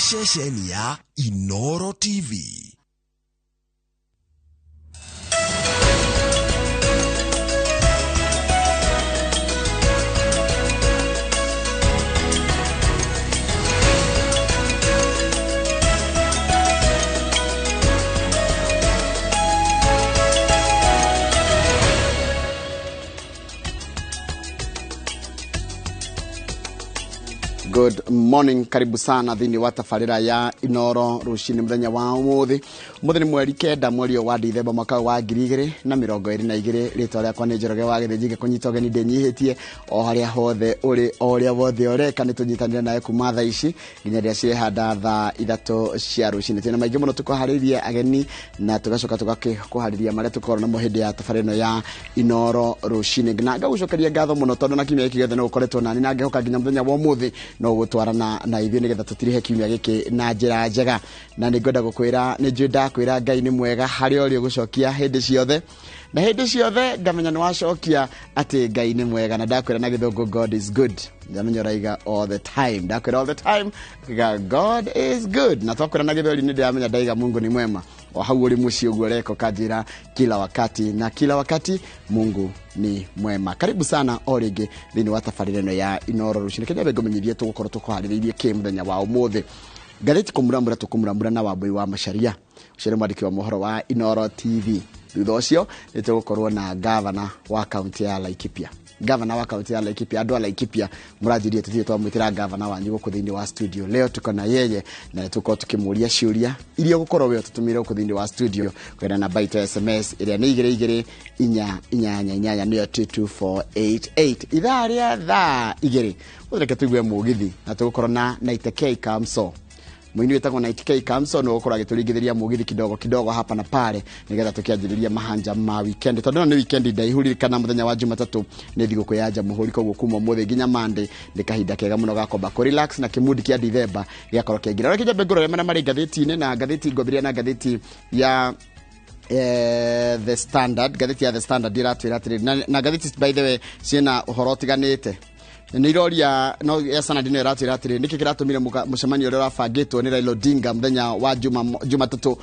Ceceni ya Inoro TV. Good morning, karibu sana thĩinĩ wa tabarĩra ya Inoro rũcinĩ mũthenya wa ũmũthĩ. Ũmũthĩ nĩ mweri 9 mweri wa Dithemba mwaka wa 2022. Rĩtwa rĩakwa nĩ Njoroge wa Gĩthĩnji, ngĩkũnyita ũgeni ndĩnyihĩtie o harĩa hothe ũrĩ, o ũrĩa wothe ũreka, nĩ tũnyitanĩre nawe kuma thaa ici nginya rĩrĩa cirehanda thaa 3 cia rũcinĩ. Twĩna maingĩ mũno tũkũharĩria ageni na tũgacoka tũgakĩkũharĩria marĩa tũkorwo namo hĩndĩ ya tabarĩra ĩno ya Inoro rũcinĩ. Na ngagũcokeria ngatho mũno tondũ na kiumia gĩkĩ gĩothe nĩ ũkoretwo nani, na ngĩhoka nginya mũthenya wa ũmũthĩ no gũtwarana na ithuĩ nĩgetha tũtirihe kiumia gĩkĩ na njĩra njega. Na nĩ ngwenda gũkwĩra, nĩ njũĩ ndakwĩra Ngai nĩ mwega harĩa ũrĩ ũgũcokia hĩndĩ ciothe, na hĩndĩ ciothe ngamenya nĩ wacokia atĩ Ngai nĩ mwega. Na ndakwĩra na gĩthũngũ God is good, ndamenya ũraiga all the time, ndakwĩra all the time God is good. Na twakwĩra na gĩthweri nĩ ndĩramenya ndaiga Mungu ni mwema. O hau ũrĩ mũciĩ ũguo ũreka ũkanjĩra kila wakati na kila wakati Mungu ni mwema. Karibu sana o rĩngĩ thĩinĩ wa tabarĩra ĩno ya Inoro rũcinĩ. Kenya ngũmenyithie tũgũkorwo tũkũharĩrĩirie kĩ mũthenya wa ũmũthĩ. Ngathĩti kũmuramura tũkũmuramura na Wambui wa Macharia, ũcio nĩ mwandĩki wa mohoro wa Inoro TV. Thutha ũcio nĩ tũgũkorwo na gavana wa kaunti ya Laikipia. Gavana wa kaunti ya Laikipia, andũ a Laikipia mũranjirie tũtirĩ twamwĩtĩra gavana wanyu gũkũ thĩinĩ wa studio. Leo tuko na yeye na nĩ tũgũkorwo tũkĩmũria ciũria iria ũgũkorwo we ũtũtũmĩire gũkũ thĩinĩ wa studio kũgerera namba itũ ya SMS ĩrĩa nĩ igĩrĩ igĩrĩ inya inyanya inyanya nĩyo 22488. Ithaa rĩa thaa 2 ũthereke tũigue mũgithi na tũgũkorwo na Naite K Kamso. Mũini wĩtagwo Naite K Kamso nĩ ũgũkorwo agĩtũringithĩria mũgithi kidogo kidogo hapa na pale nĩgetha tũkĩanjĩrĩria mahanja ma weekend, tondũ ĩno nĩ weekend ndaihu. Ririkana mũthenya wa Jumatatũ nĩ thigũkũ ya Jamhuri, koguo kuma ũmũthĩ nginya Monday nĩ kahinda kega mũno ga kwamba kũ relax na kĩmundi kĩa Dithemba gĩgakorwo kĩaingĩra. Reke njambe ngũrore marĩa marĩ ngathĩti-inĩ, na ngathĩti ngwambĩrĩria na ngathĩti ya The Standard. Ngathĩti ya The Standard ĩratwĩra atĩrĩrĩ, na ngathĩti by the way ciĩna ũhoro ũtiganĩte. Nĩ iroria no ya Standard nĩ ĩratwĩra atĩrĩrĩ, nĩkĩ kĩratũmire mũcemanio ũrĩa ũrabangĩtwo nĩ Raila Odinga mũthenya wa Jumatatũ,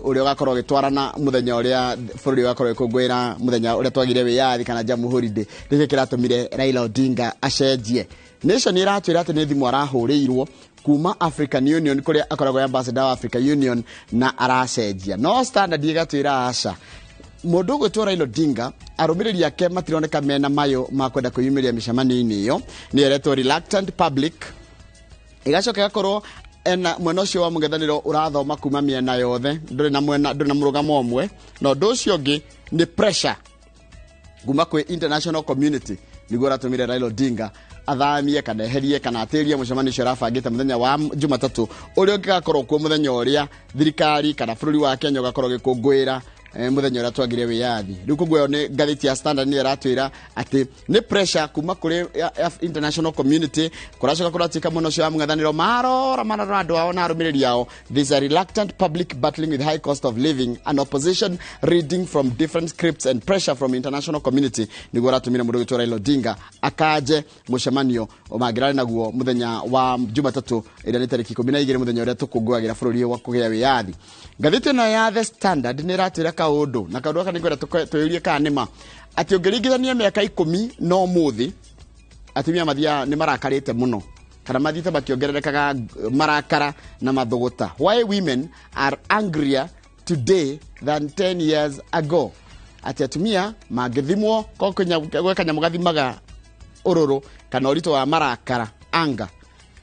ũrĩa ũgakorwo ũgĩtwarana mũthenya ũrĩa bũrũri ũgakorwo ũgĩkũngũĩra mũthenya ũrĩa twagire wĩyathi kana Jamhuri Day. Nĩkĩ kĩratũmire Raila Odinga acenjie? Nation ĩratwĩra atĩ nĩ thimũ arahũrĩirwo kuma African Union kũrĩa akoragwo ambassador wa African Union na aracenjia. No Standard ĩgatwĩra aca, mũndũ ũgwĩtwo Raila Odinga arũmĩrĩri ake matironeka mena mayo ma kwenda kwĩyumĩria mĩcemanio-inĩ ĩyo, nĩ eretwo reluctant public. Ĩgacoka ĩgakorwo ena mwena ũcio wa mũng'ethanĩro ũrathoma kuma mĩena yothe, ndũrĩ na mwena, ndũrĩ na mũrũgamo ũmwe. Na ũndũ ũcio ũngĩ nĩ pressure kuma kwĩ international community nĩguo ũratũmire Raila Odinga athamie kana eherie kana atĩrie mũcemanio ũcio arabangĩte mũthenya wa Jumatatũ ũrĩa ũngĩgakorwo kuo mũthenya ũrĩa thirikari kana bũrũri wa Kenya ũgakorwo ũgĩkũngũĩra mũthenya ũrĩa twagire wĩyathi. Rĩu koguo ĩyo nĩ ngathĩti ya Standard nĩyo ĩratwĩra atĩ nĩ pressure kuma kũrĩ international community, kũracoka kũratuĩka mwena ũcio wa mũng'ethanĩro marora marora andũ ao na arũmĩrĩri ao. There's a reluctant public battling with high cost of living and opposition reading from different scripts and pressure from international community nĩguo ũratũmire mũndũ ũgwĩtwo Raila Odinga akanje mũcemanio mangĩrarĩ naguo mũthenya wa Jumatatũ ĩrĩa nĩ tarĩki 12 mũthenya ũrĩa tũkũngũagĩra bũrũri wa kũgĩa wĩyathi. Ngathĩti ĩno ya The Standard nĩ ĩratwĩra kaũndũ, na kaũndũ gaka nĩ ngwenda twĩyũrie kana nĩ ma, atĩ ũngĩringithania mĩaka 10 na ũmũthĩ, atumia mathiaga nĩ marakarĩte mũno kana mathiĩte makĩongererekaga marakara na mathũgũta. Why women are angrier today than 10 years ago. Atĩ atumia mangĩthimwo gwĩ kanyamũ gathimaga ũrũrũ kana ũritũ wa marakara anga,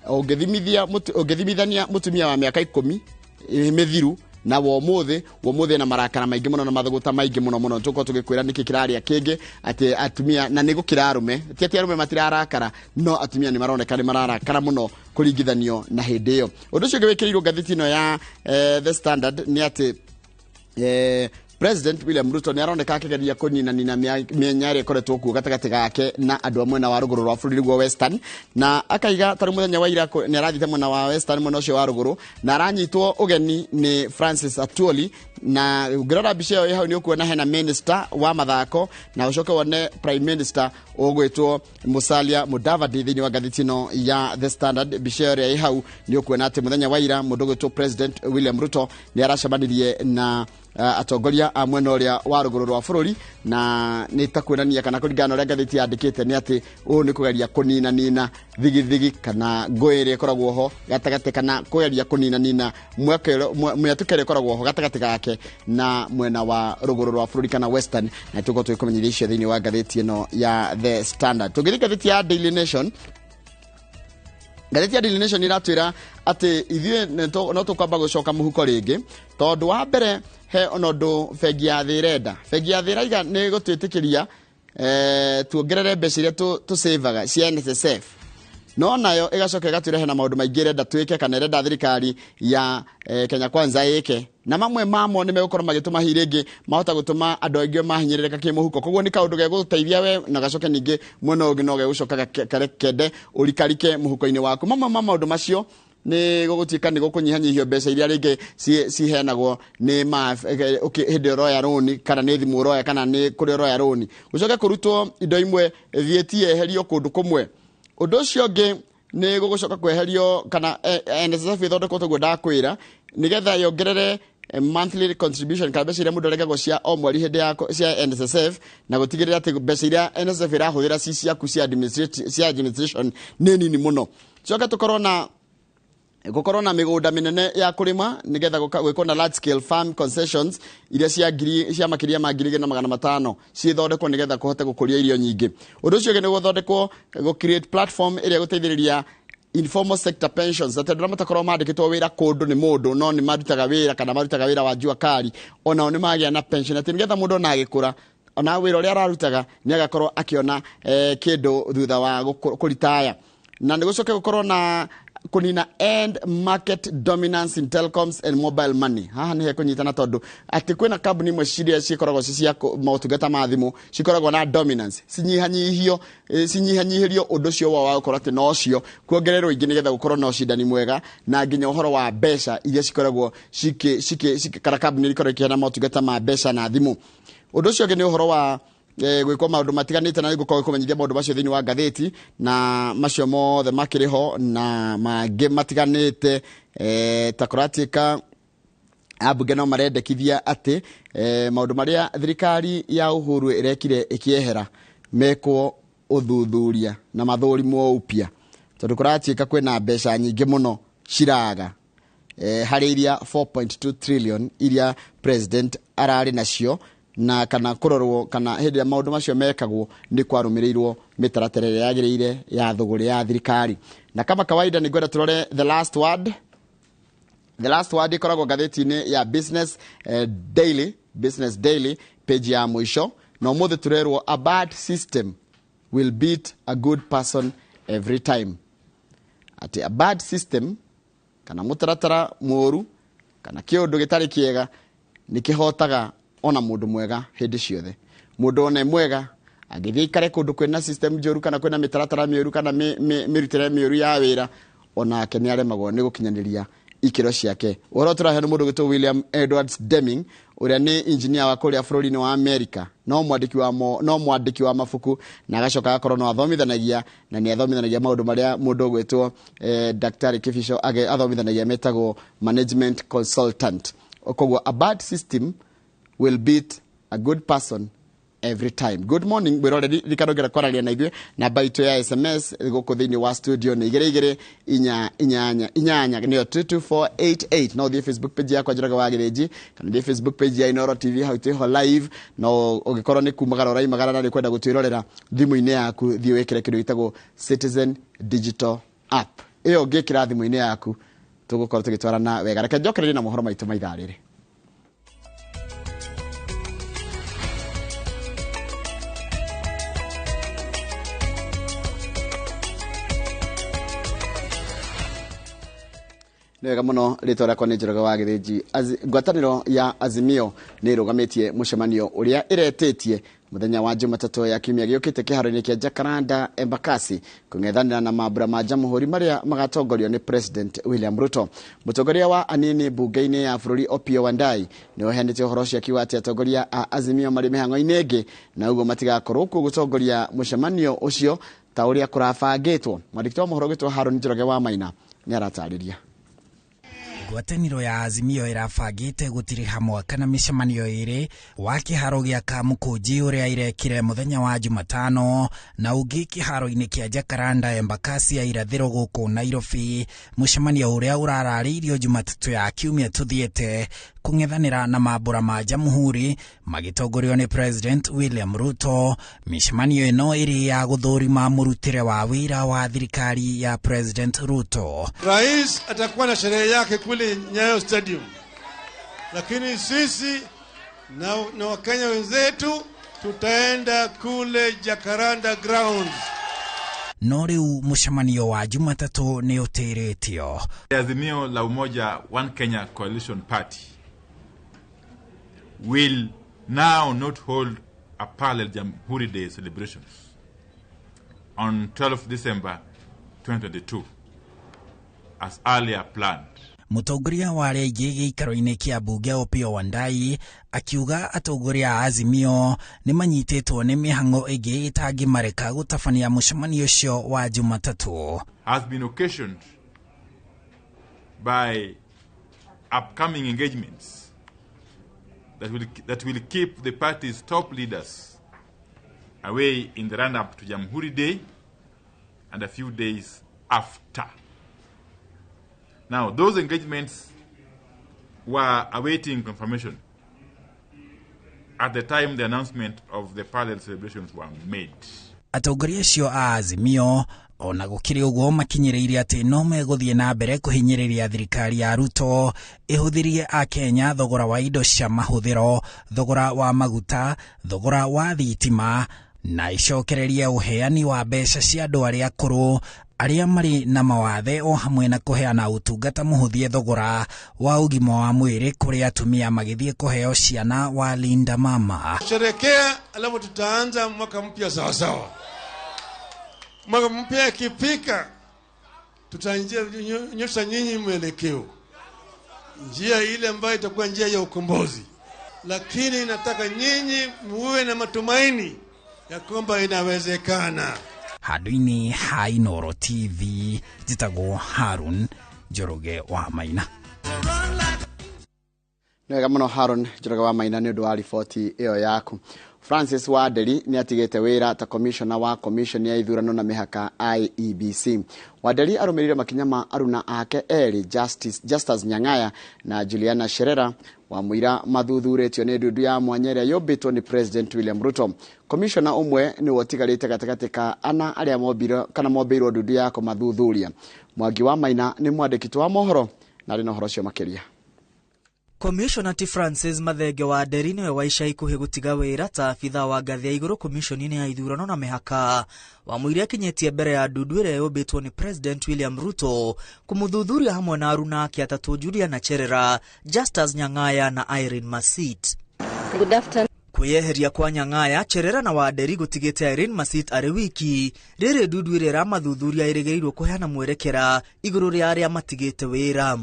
ũngĩthimithania mũtumia wa mĩaka 10 mĩthiru na wa ũmũthĩ, wa ũmũthĩ na marakara maingĩ mũno na mathũgũta maingĩ mũno mũno. Tũkorwo tũgĩkwĩra nĩkĩ kĩrarĩa kĩngĩ atĩ atumia, na nĩ gũkĩra arũme, ti atĩ arũme matirarakara, no atumia nĩ maroneka nĩ mararakara mũno kũringithanio na hĩndĩ ĩyo. Ũndũ ũcio ũngĩ wĩkĩrĩirwo ngathĩti ĩno ya The Standard nĩ atĩ President William Ruto nĩ aroneka akĩgeria kũninanina mĩanya ĩrĩa ĩkoretwo kuo gatagatĩ gake na andũ a mwena wa rũgũrũ rwa bũrũri, nĩguo Western, na akaiga tarĩ mũthenya wa ira nĩ arathiĩte mwena wa Western, mwena ũcio wa rũgũrũ, na aranyitwo ũgeni nĩ Francis Atwoli. Na ũngĩrora mbica ĩyo ĩ hau, nĩ ũkuona hena minister wa mathako na ũcoke wone prime minister ũgwĩtwo Musalia Mudavadi. Thĩinĩ wa ngathĩti ĩno ya The Standard, mbica ĩyo ĩrĩa ĩ hau, nĩ ũkuona atĩ mũthenya wa ira mũndũ ũgwĩtwo President William Ruto nĩ aracemanirie na atongoria a mwena ũrĩa wa rũgũrũ rwa bũrũri, na nĩ ta kuonania kana kũringana na ũrĩa ngathĩti yandĩkĩte nĩ atĩ ũũ nĩ kũgeria kũninanina thigithigi kana ngũĩ ĩrĩa ĩkoragwo ho gatagatĩ, kana kũgeria kũninanina mĩatũka ĩrĩa ĩkoragwo ho gatagatĩ gake na mwena wa rũgũrũ rwa bũrũri kana Western. Na tũkorwo tũgĩkũmenyithia icio thĩinĩ wa ngathĩti ĩno ya The Standard. Tũngĩthiĩ ngathĩti ya Daily Nation, ngathĩti ya Daily Nation iratwĩra atĩ ithuĩ no tũkwamba gũcoka mũhuko rĩngĩ, tondũ wa mbere he ona ũndũ bengi ya thĩ ĩrenda. Bengi ya thĩ ĩraiga nĩ gũtwĩtĩkĩria tuongerere mbeca iria tũsavaga cia NSSF, no nayo ĩgacoka ĩgatwĩra hena maũndũ maingĩ ĩrenda twĩke kana ĩrenda thirikari ya Kenya Kwanza ĩke, na mamwe mamo nĩ megũkorwo magĩtũma hihi rĩngĩ mahota gũtũma andũ aingĩ mahinyĩrĩrĩka kĩmũhuko. Koguo nĩ kaũndũ gegũteithia we na gacoke ningĩ mwena ũngĩ no gegũcoka kende ũrikarike mũhuko-inĩ waku. Mamwe ma maũndũ macio nĩ gũgũtuĩka nĩ gũkũnyihanyihio mbeca iria rĩngĩ ciheanagwo nĩ ma hĩndĩ ĩrĩa ũroya rũni, kana nĩ thimũ ũroya, kana nĩ kũrĩa ũroya rũni, gũcoke kũrutwo indo imwe, VAT yeherio kũndũ kũmwe. Ũndũ ũcio ũngĩ nĩ gũgũcoka kweherio kana NSSF ĩthondekwo toguo ndakwĩra, nĩgetha yongerere monthly contribution kana mbeca iria mũndũ arengagwo cia o mweri hĩndĩ ya cia NSSF, na gũtigĩrĩra atĩ mbeca iria NSSF ĩrahũthĩra ci ciaku cia administration nĩ nini mũno. Coke tũkorwo na gũkorwo na mĩgũnda mĩnene ya kũrĩma, nĩgetha gwĩkwo na large scale farm concessions iria cia ngiri cia makĩria ma 2500 cithondekwo, nĩgetha kũhote gũkũria irio nyingĩ. Ũndũ ũcio ũngĩ nĩ gũthondekwo gũ create platform ĩrĩa gũteithĩrĩria informal sector pensions, atĩ andũ arĩa matakoragwo mandĩkĩtwo wĩra kũndũ nĩ mũndũ no nĩ marutaga wĩra kana marutaga wĩra wa jua kali, onao nĩ magĩa na pension, atĩ nĩgetha mũndũ ona agĩkũra, ona wĩra ũrĩa ararutaga, nĩ agakorwo akĩona kĩndũ thutha wa kũritaya. Na nĩ gũcoke gũkorwo na kũnina end market dominance in telecoms and mobile money. Haha nĩ hekũnyitana, tondũ atĩ kwĩna kambuni imwe ciria cikoragwo ci cia motungata ma thimũ cikoragwo na dominance, cinyihanyihio cinyihanyihĩrio ũndũ ũcio wao wa gũkorwo atĩ nocio kuongererwo ingĩ, nĩgetha gũkorwo na ũcindani mwega, na nginya ũhoro wa mbeca iria cikoragwo cikĩ kana kambuni iria ikoragwo ikĩheana motungata ma mbeca na thimũ. Ũndũ ũcio ũngĩ nĩ ũhoro wa gwĩkwo maũndũ matiganĩte, na nĩngũkorwo kũmenyithia maũndũ macio thĩinĩ wa ngathĩti, na macio mothe makĩrĩ ho na mangĩ matiganĩte, ta kũratuĩka ambunge no marendekithia atĩ maũndũ marĩa thirikari ya Uhuru ĩrekire ĩkĩehera mekwo ũthuthuria na mathũrimwo upya, tondũ kũratuĩka kwĩna mbeca nyingĩ mũno ciraga harĩ iria 4.2 trillion iria president ararĩ nacio, na kana kũrorwo kana hĩndĩ ĩrĩa maũndũ macio mekagwo nĩ kwarũmĩrĩirwo mĩtaratara ĩrĩa yagĩrĩire ya thũgũrĩ ya thirikari. Na kama kawaida nĩ ngwenda tũrore The Last Word. The Last Word ĩkoragwo ngathĩti-inĩ ya Business Daily, Business Daily page ya mũico, na ũmũthĩ tũrerwo a bad system will beat a good person every time, atĩ a bad system kana mũtaratara mũru kana kĩũndũ gĩtarĩ kĩega nĩ kĩhotaga ona mũndũ mwega hĩndĩ ciothe. Mũndũ ona mwega angĩthiĩ aikare kũndũ kwĩna system njũru kana kwĩna mĩtaratara mĩũru kana mĩrutĩre mĩũru ya wĩra, onake nĩ aremagwo nĩ gũkinyanĩria ikĩro ciake. Ũhoro tũraheo nĩ mũndũ ũgwĩtwo William Edwards Deming, ũrĩa nĩ engineer wa kũrĩa bũrũri-inĩ wa America, no mwandĩki wa mabuku, na agacoka agakorwo no athomithanagia, na nĩ athomithanagia maũndũ marĩa mũndũ ũgwĩtwo Daktari Kibicho athomithanagia metagwo management consultant. Koguo a bad system will beat a good person every time. Good morning mwĩroreri, ririkana kwararia na ithuĩ. Namba itũ ya SMS gũkũ thĩinĩ wa studio nĩ 22888, nĩyo 22488. No ũthiĩ Facebook page yakwa Njoroge wa Gĩthĩnji, kana ũthiĩ Facebook page ya Inooro TV, hau twĩho live. No ũngĩkorwo nĩ kumagara ũraimagara na nĩ kwenda gũtwĩrorera thimũ-inĩ yaku, thiĩ wĩkĩre kĩndũ gĩtagwo Citizen Digital App. Ĩyo ũngĩkĩra thimũ-inĩ yaku, tũgũkorwo tũgĩtwarana wega. Reke njokererie na mohoro maitũ ma ithaa rĩrĩ. Nĩ wega mũno, rĩtwa rĩakwa nĩ Njoroge wa Gĩthĩnji. Ngwatanĩro ya Azimio nĩ ĩrũgamĩtie mũcemanio ũrĩa ĩretĩtie mũthenya wa Jumatatũ ya kiumia gĩũkĩte kĩharo-inĩ kĩa Jacaranda Embakasi kũng'ethanĩra na mambura ma Jamhuri marĩa magatongorio nĩ President William Ruto. Mũtongoria wa anini mbunge-inĩ ya bũrũri Opiyo Wandayi nĩ ũheanĩte ũhoro ũcio akiuga atĩ atongoria a Azimio marĩ mĩhang'o-inĩ ĩngĩ na ũguo matigakorwo kuo gũtongoria mũcemanio ũcio ta ũrĩa kũrabangĩtwo. Mwandĩki wa mohoro ũgĩtwo Harũni Njoroge wa Maina nĩ aratarĩria. Ngwatanĩro ya Azimio ĩrabangĩte gũtiriha mwaka na mĩcemanio ĩrĩ wa kĩharo gĩa Kamũkũnji ũrĩa irekire mũthenya wa Jumatano na ũngĩ kĩharo-inĩ kĩa Jacaranda Embakasi ya irathĩro gũkũ Nairobi, mũcemanio ũrĩa ũrararĩirio Jumatatũ ya kiumia tũthiĩte kũng'ethanĩra na mambura ma Jamhuri magĩtongorio nĩ President William Ruto. Mĩcemanio ĩno ĩrĩ ya gũthũrima mũrutĩre wa wĩra wa thirikari ya President Ruto. Rais atakuwa na sherehe yake kule Nyayo Stadium, lakini sisi na Wakenya wenzetu tutaenda kule Jacaranda Grounds. No rĩu mũcemanio wa Jumatatũ nĩ ũtĩrĩtio. Azimio la Umoja One Kenya Coalition Party will now not hold a parallel Jamhuri Day celebrations on 12 December 2022 as earlier planned. Mũtongoria wa arĩa aingĩ gĩikaro-inĩ kĩa mbunge Opiyo Wandayi akiuga atongoria a Azimio nĩ manyitĩtwo nĩ mĩhang'o ĩngĩ ĩtangĩmareka gũtabania mũcemanio ũcio wa Jumatatũ. Has been occasioned by upcoming engagements that will keep the party's top leaders away in the run-up to Jamhuri Day and a few days after. Now, those engagements were awaiting confirmation at the time the announcement of the parallel celebrations were made. Atongoria acio a Azimio ona gũkĩrĩ ũguo makinyĩrĩire atĩ no megũthiĩ na mbere kũhinyĩrĩria thirikari ya Ruto ĩhũthĩrie akenya thogora wa indo cia mahũthĩro, thogora wa maguta, thogora wa thitima na ĩcokererie ũheani wa mbeca cia andũ arĩa akũrũ arĩa marĩ na mawathe o hamwe na kũheana ũtungata mũhũthie thogora wa ũgima wa mwĩrĩ kũrĩ atumia magĩthiĩ kũheo ciana wa Linda Mama. Sherekea, alafu tutaanza mwaka mpya sawasawa. Mwaka mpya ikifika, tutaonyesha nyinyi mwelekeo, njia ile ambayo itakuwa njia ya ukombozi. Lakini nataka nyinyi muwe na matumaini ya kwamba inawezekana. Handũ-inĩ ha Inooro TV, njĩtagwo Harun Njoroge wa Maina. Nĩ wega mũno Haron Njoroge wa Maina nĩ ũndũ wa riboti ĩyo yaku. Francis Wanderi nĩ atigĩte wĩra ta commissioner wa commission ya ithurano na mĩhaka IEBC. Wanderi arũmĩrĩire makinya ma aruna ake erĩ Justus Nyang'aya na Juliana Sherera wa mũira mathuthurĩtio nĩ ndundu ya mwanya ĩrĩa yũmbĩtwo nĩ President William Ruto. Commissioner ũmwe nĩwe ũtigarĩte gatagatĩ ka ana arĩa mombirwo kana mombĩirwo ndundu ya kũmathuthuria. Mwangi wa Maina nĩ mwandĩki wa mohoro na arĩ na ũhoro ũcio makĩria. Commissioner ti Francis Mathenge Wanderi niwe wa ica ikuhĩ gũtiga wĩra ta abithaa wa ngathĩ ya igũrũ komishoni-inĩ ya ithurano na mĩhaka. Wamũire akinyĩtie mbere ya ndundu ĩrĩa yũmbĩtwo nĩ President William Ruto kũmũthuthuria hamwe na aruna ake atatũ Juliana Cherera, Justus Nyang'aya na Irene Masit. Good afternoon. Kwĩyeheria kwa Nyang'aya, Cherera na Wanderi gũtigĩte Irene Masit arĩ wiki. Rĩrĩ ndundu ĩrĩa ĩramathuthuria ĩrĩgĩrĩirwo kũheana mwerekera igũrũ rĩa arĩa matigĩte wĩra.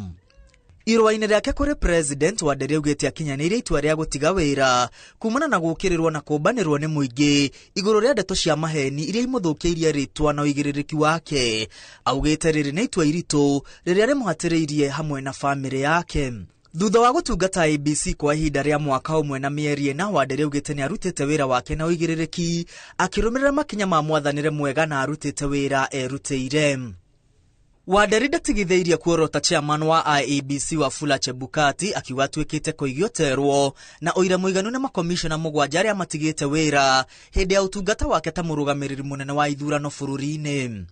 Irũa-inĩ rĩake kũrĩ President, Wanderi augĩte akinyanĩirie itua rĩa gũtiga wĩra kumana na gũũkĩrĩrwo na kũmbanĩrwo nĩ mũingĩ igũrũ rĩa ndeto cia maheni iria imũthũkĩirie rĩtwa na ũigĩrĩrĩki wake. Augĩte rĩrĩ nĩ itua iritũ rĩrĩa rĩmũhatĩrĩirie hamwe na bamĩrĩ yake. Thutha wa gũtungata IEBC kwa ihinda rĩa mwaka ũmwe na mĩeri 4, Wanderi augĩte nĩ arutĩte wĩra wake na ũigĩrĩrĩki akĩrũmĩrĩra makinya ma mwathanĩre mwega na arutĩte wĩra erutĩire. Wanderi ndatigithĩirie kuorota chairman wa IEBC Wafula Chebukati akiuga atuĩkĩte kũigio terwo na ũira mũiganu nĩ makomishona 7 arĩa matigĩte wĩra hĩndĩ ya ũtungata wake ta mũrũgamĩrĩri mũnene wa ithurano bũrũri-inĩ.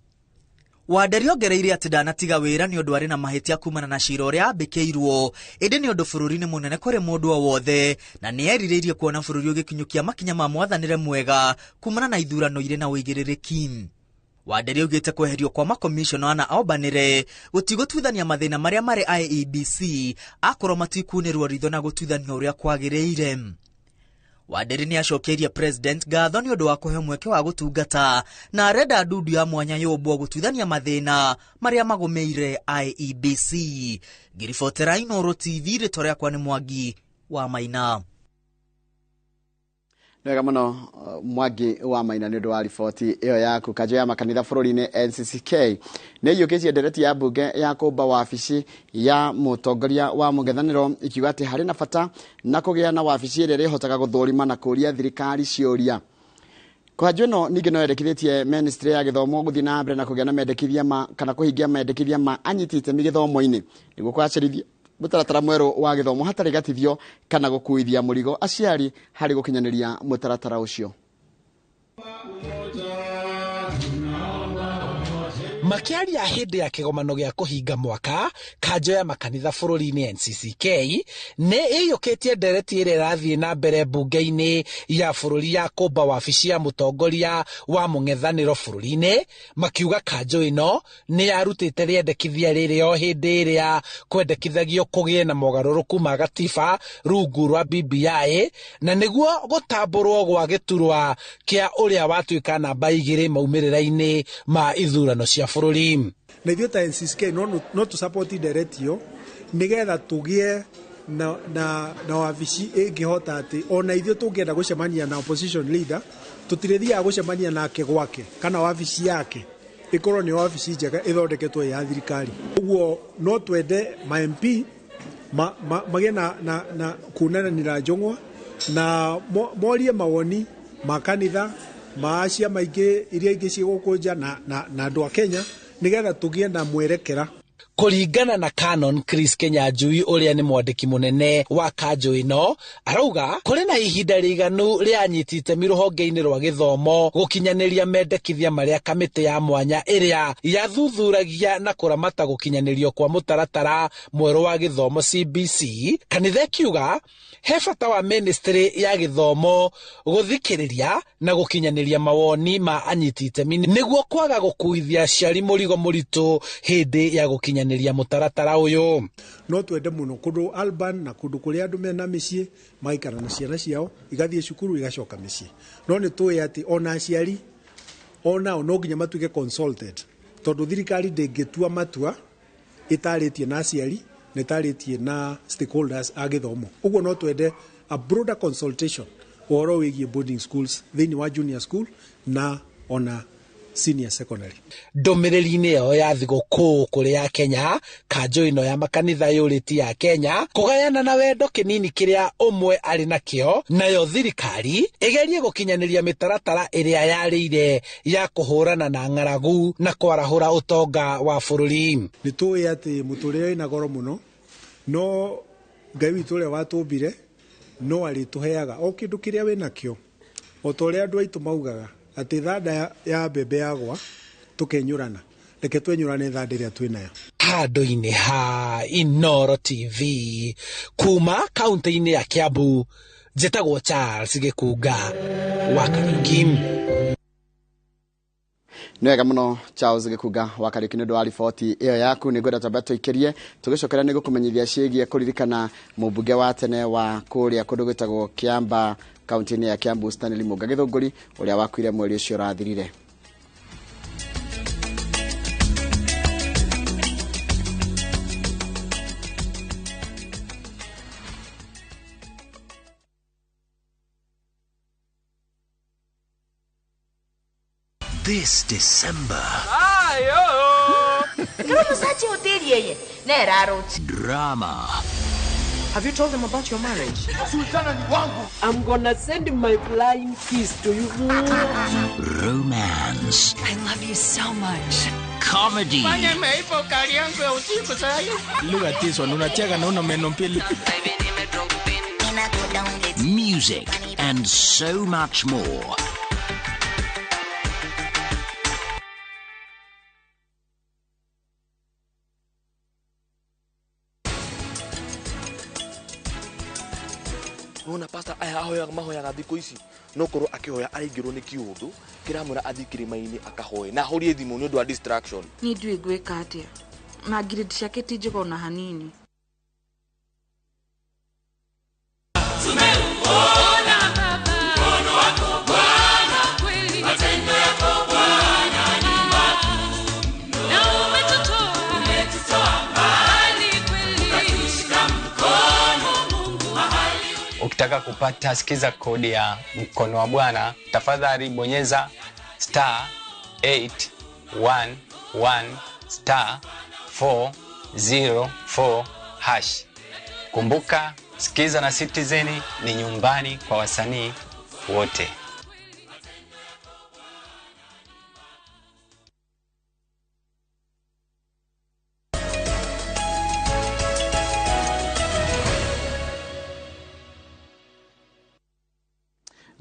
Wanderi ongereire atĩ ndanatiga wĩra nĩ ũndũ arĩ na mahĩtia kumana na cira ũrĩa ambĩkĩirwo, ĩndĩ nĩ ũndũ bũrũri nĩ mũnene kũrĩ mũndũ o wothe na nĩ erirĩirie kuona bũrũri ũgĩkinyũkia makinya ma mwathanĩre mwega kumana na ithurano irĩ na ũigĩrĩrĩki. Wanderi augĩte kweherio kwa makomishona ana ombanĩre gũtigũtuithania mathĩna marĩa marĩ IEBC akorwo matikunĩrwo ritho na gũtuithanio ũrĩa kwagĩrĩire. Wanderi nĩ acokeirie President ngatho nĩ ũndũ wa kũhe mweke wa gũtungata na arenda ndundu ya mwanya yũmbwo gũtuithania mathĩna marĩa magũmĩire IEBC. Ngĩribotera Inooro TV, rĩtwa rĩakwa nĩ Mwangi wa Maina. Wega muno Mwangi wa Maina nĩ ũndũ wa riboti ĩyo yaku. Kanjũ ya makanitha bũrũri-inĩ NCCK nĩ ĩiyũkĩtie ndereti ya mbunge ya kũmba wabici ya mũtongoria wa mũng'ethanĩro ikiuga atĩ harĩ na bata na kũgĩa na wabici ĩrĩa ĩrĩhotaga gũthũrima na kũũria thirikari ciũria. Kanjũ ĩno ningĩ no yendekithĩtie ministry ya gĩthomo gũthiĩ na mbere na kũgĩa na mendekithia ma kana kũhingia mendekithia ma anyiti itemi gĩthomo-inĩ nĩguo kũgacĩrithia mũtaratara mwerũ wa gĩthomo hatarĩ gatithio kana gũkuithia mũrigo aciari harĩ gũkinyanĩria mũtaratara ũcio. Makiaria hĩndĩ ya kĩgomano gĩa kũhinga mwaka, kanjũ ya makanitha bũrũri-inĩ NCCK nĩ ĩiyũkĩtie ndereti ĩrĩa ĩrathiĩ na mbere mbunge-inĩ ya bũrũri ya kũmba wabici ya mũtongoria wa mũng'ethanĩro bũrũri-inĩ, makiuga kanjũ ĩno nĩ yarutĩte rĩendekithia rĩrĩ o hĩndĩ ĩrĩa kwendekithagio kũgĩe na mogarũrũku ma gatiba rungu rwa BBI na nĩguo gũtambũrwo gwa gĩturwa kĩa ũrĩa watuĩka namba 2 maumĩrĩra-inĩ ma ithurano cia bũrũri. Na ithuĩ ta NCCK no tũ support ndereti ĩyo nĩgetha tũgĩe na wabici ĩngĩhota atĩ ona ithuĩ tũngĩenda gũcemania na opposition leader tũtirĩthiaga gũcemania nake gwake kana wabici yake ĩkorwo nĩ wabici njega ĩthondeketwo ya thirikari. Ũguo no twende ma MP magĩe na kuonananĩra njũng'wa na morie mawoni ma kanitha ma ciama ingĩ iria ingĩ ciĩ gũkũ nja na andũ a Kenya nĩgetha tũgĩe na mwerekera. Kũringana na Canon Chris Kenyanjui ũrĩa nĩ mwandĩki mũnene wa kanjũ ĩno, arauga kũrĩ na ihinda rĩiganu rĩa anyiti itemi rũhonge-inĩ rwa gĩthomo gũkinyanĩria mendekithia marĩa kamĩtĩ ya mwanya ĩrĩa yathuthuragia na kũramata gũkinyanĩrio kwa mũtaratara mwerũ wa gĩthomo CBC. Kanitha ĩkiuga he bata wa ministry ya gĩthomo gũthikĩrĩria na gũkinyanĩria mawoni ma anyiti itemi nĩguo kwaga gũkuithia aciari mũrigo mũritũ hĩndĩ ya gũkinyanĩria mũtaratara ũyũ. No twende mũno kũndũ Alban na kũndũ kũrĩa andũ mena mĩciĩ magaikara na ciana ciao igathiĩ cukuru igacoka mĩciĩ, no nĩ tũĩ atĩ ona aciari onao no nginya matuĩke consulted tondũ thirikari ndĩngĩtua matua ĩtarĩtie na aciari na ĩtarĩtie na stakeholders a gĩthomo. Ũguo no twende a broader consultation ũhoro wĩgiĩ boarding schools thĩinĩ wa junior school na ona senior secondary. Ndũmĩrĩri-inĩ ĩyo ya thigũkũ kũrĩ ya Kenya, kanjũ ĩno ya makanitha yũrĩtie ya Kenya kũgayana na wendo kĩnini kĩrĩa ũmwe arĩ nakĩo, nayo thirikari ĩgerie gũkinyanĩria mĩtaratara ĩrĩa yarĩire ya kũhũrana na ng'aragu na kwarahũra ũtonga wa bũrũri. Nĩ tũĩ atĩ mũtũrĩre wĩna goro mũno, no Ngai witũ ũrĩa watũmbire no arĩtũheaga o kĩndũ kĩrĩa wĩnakĩo, o ta ũrĩa andũ aitũ maugaga atĩ thanda ya mbembe yagwa tũkenyũrana, reke twenyũrane thanda ĩrĩa twĩnayo. Handũ-inĩ ha Inooro TV kuma kaunti-inĩ ya Kiambu, njĩtagwo Charles Gĩkunga wa Kariuki. Nĩ wega mũno Charles Gĩkunga wa Kariuki nĩ ũndũ wa riboti ĩyo yaku. Nĩ ngwenda twambe tũikĩrie tũgĩcokera nĩ gũkũmenyithia ciĩgiĩ kũririkana mũmbunge wa tene wa kũrĩa kũndũ gwĩtagwo Kĩamba kaunti-inĩ ya Kiambu Stanley Mũnga Gĩthũngũri ũrĩa wakuire mweri ũcio ũrathirire. This December. Drama. Have you told them about your marriage? I'm gonna send my flying kiss to you. Romance. I love you so much. Comedy. Look at this one. Unacheka na una meno mbili. Music and so much more. Pastor aya ahoyaga mahoyaga thikũ ici no korwo akĩhoya araingĩrwo nĩ kĩũndũ kĩramwĩra athiĩ kĩrĩma-inĩ akahoe na ahorie thimũ nĩ ũndũ wa distraction. Niĩ ndiũĩ ngwĩka atĩa na ngirĩndi ciake ti njega ona hanini. Ukitaka kupata sikiza kodi ya mkono wa Bwana, tafadhali bonyeza star 811 star 404 hash. Kumbuka, Sikiza na Citizen ni nyumbani kwa wasanii wote.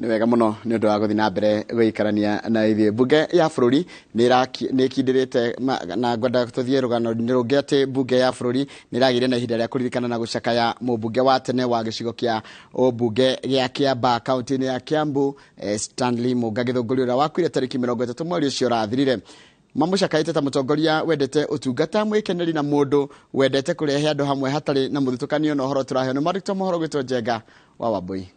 Nĩ wega mũno nĩ ũndũ wa gũthiĩ na mbere gũikarania na ithuĩ. Mbunge ya bũrũri nĩ ĩkindĩrĩte na ngwenda tũthiĩ rũgano-inĩ rũngĩ atĩ mbunge ya bũrũri nĩ ĩragĩire na ihinda rĩa kũririkana na gũcakaya mũmbunge wa tene wa gĩcigo kĩa ũmbunge gĩa Kĩambaa kaunti-inĩ ya Kiambu, Stanley Mũnga Gĩthũngũri ũrĩa wakuire tarĩki 30 mweri ũcio ũrathirire. Mamũcakaĩte ta mũtongoria wendete ũtungata mwĩkeneri na mũndũ wendete kũrehe andũ hamwe hatarĩ na mũthutũkanio, na ũhoro tũraheo nĩ mwandĩki wa mohoro gwĩtwo Njenga wa Wambui.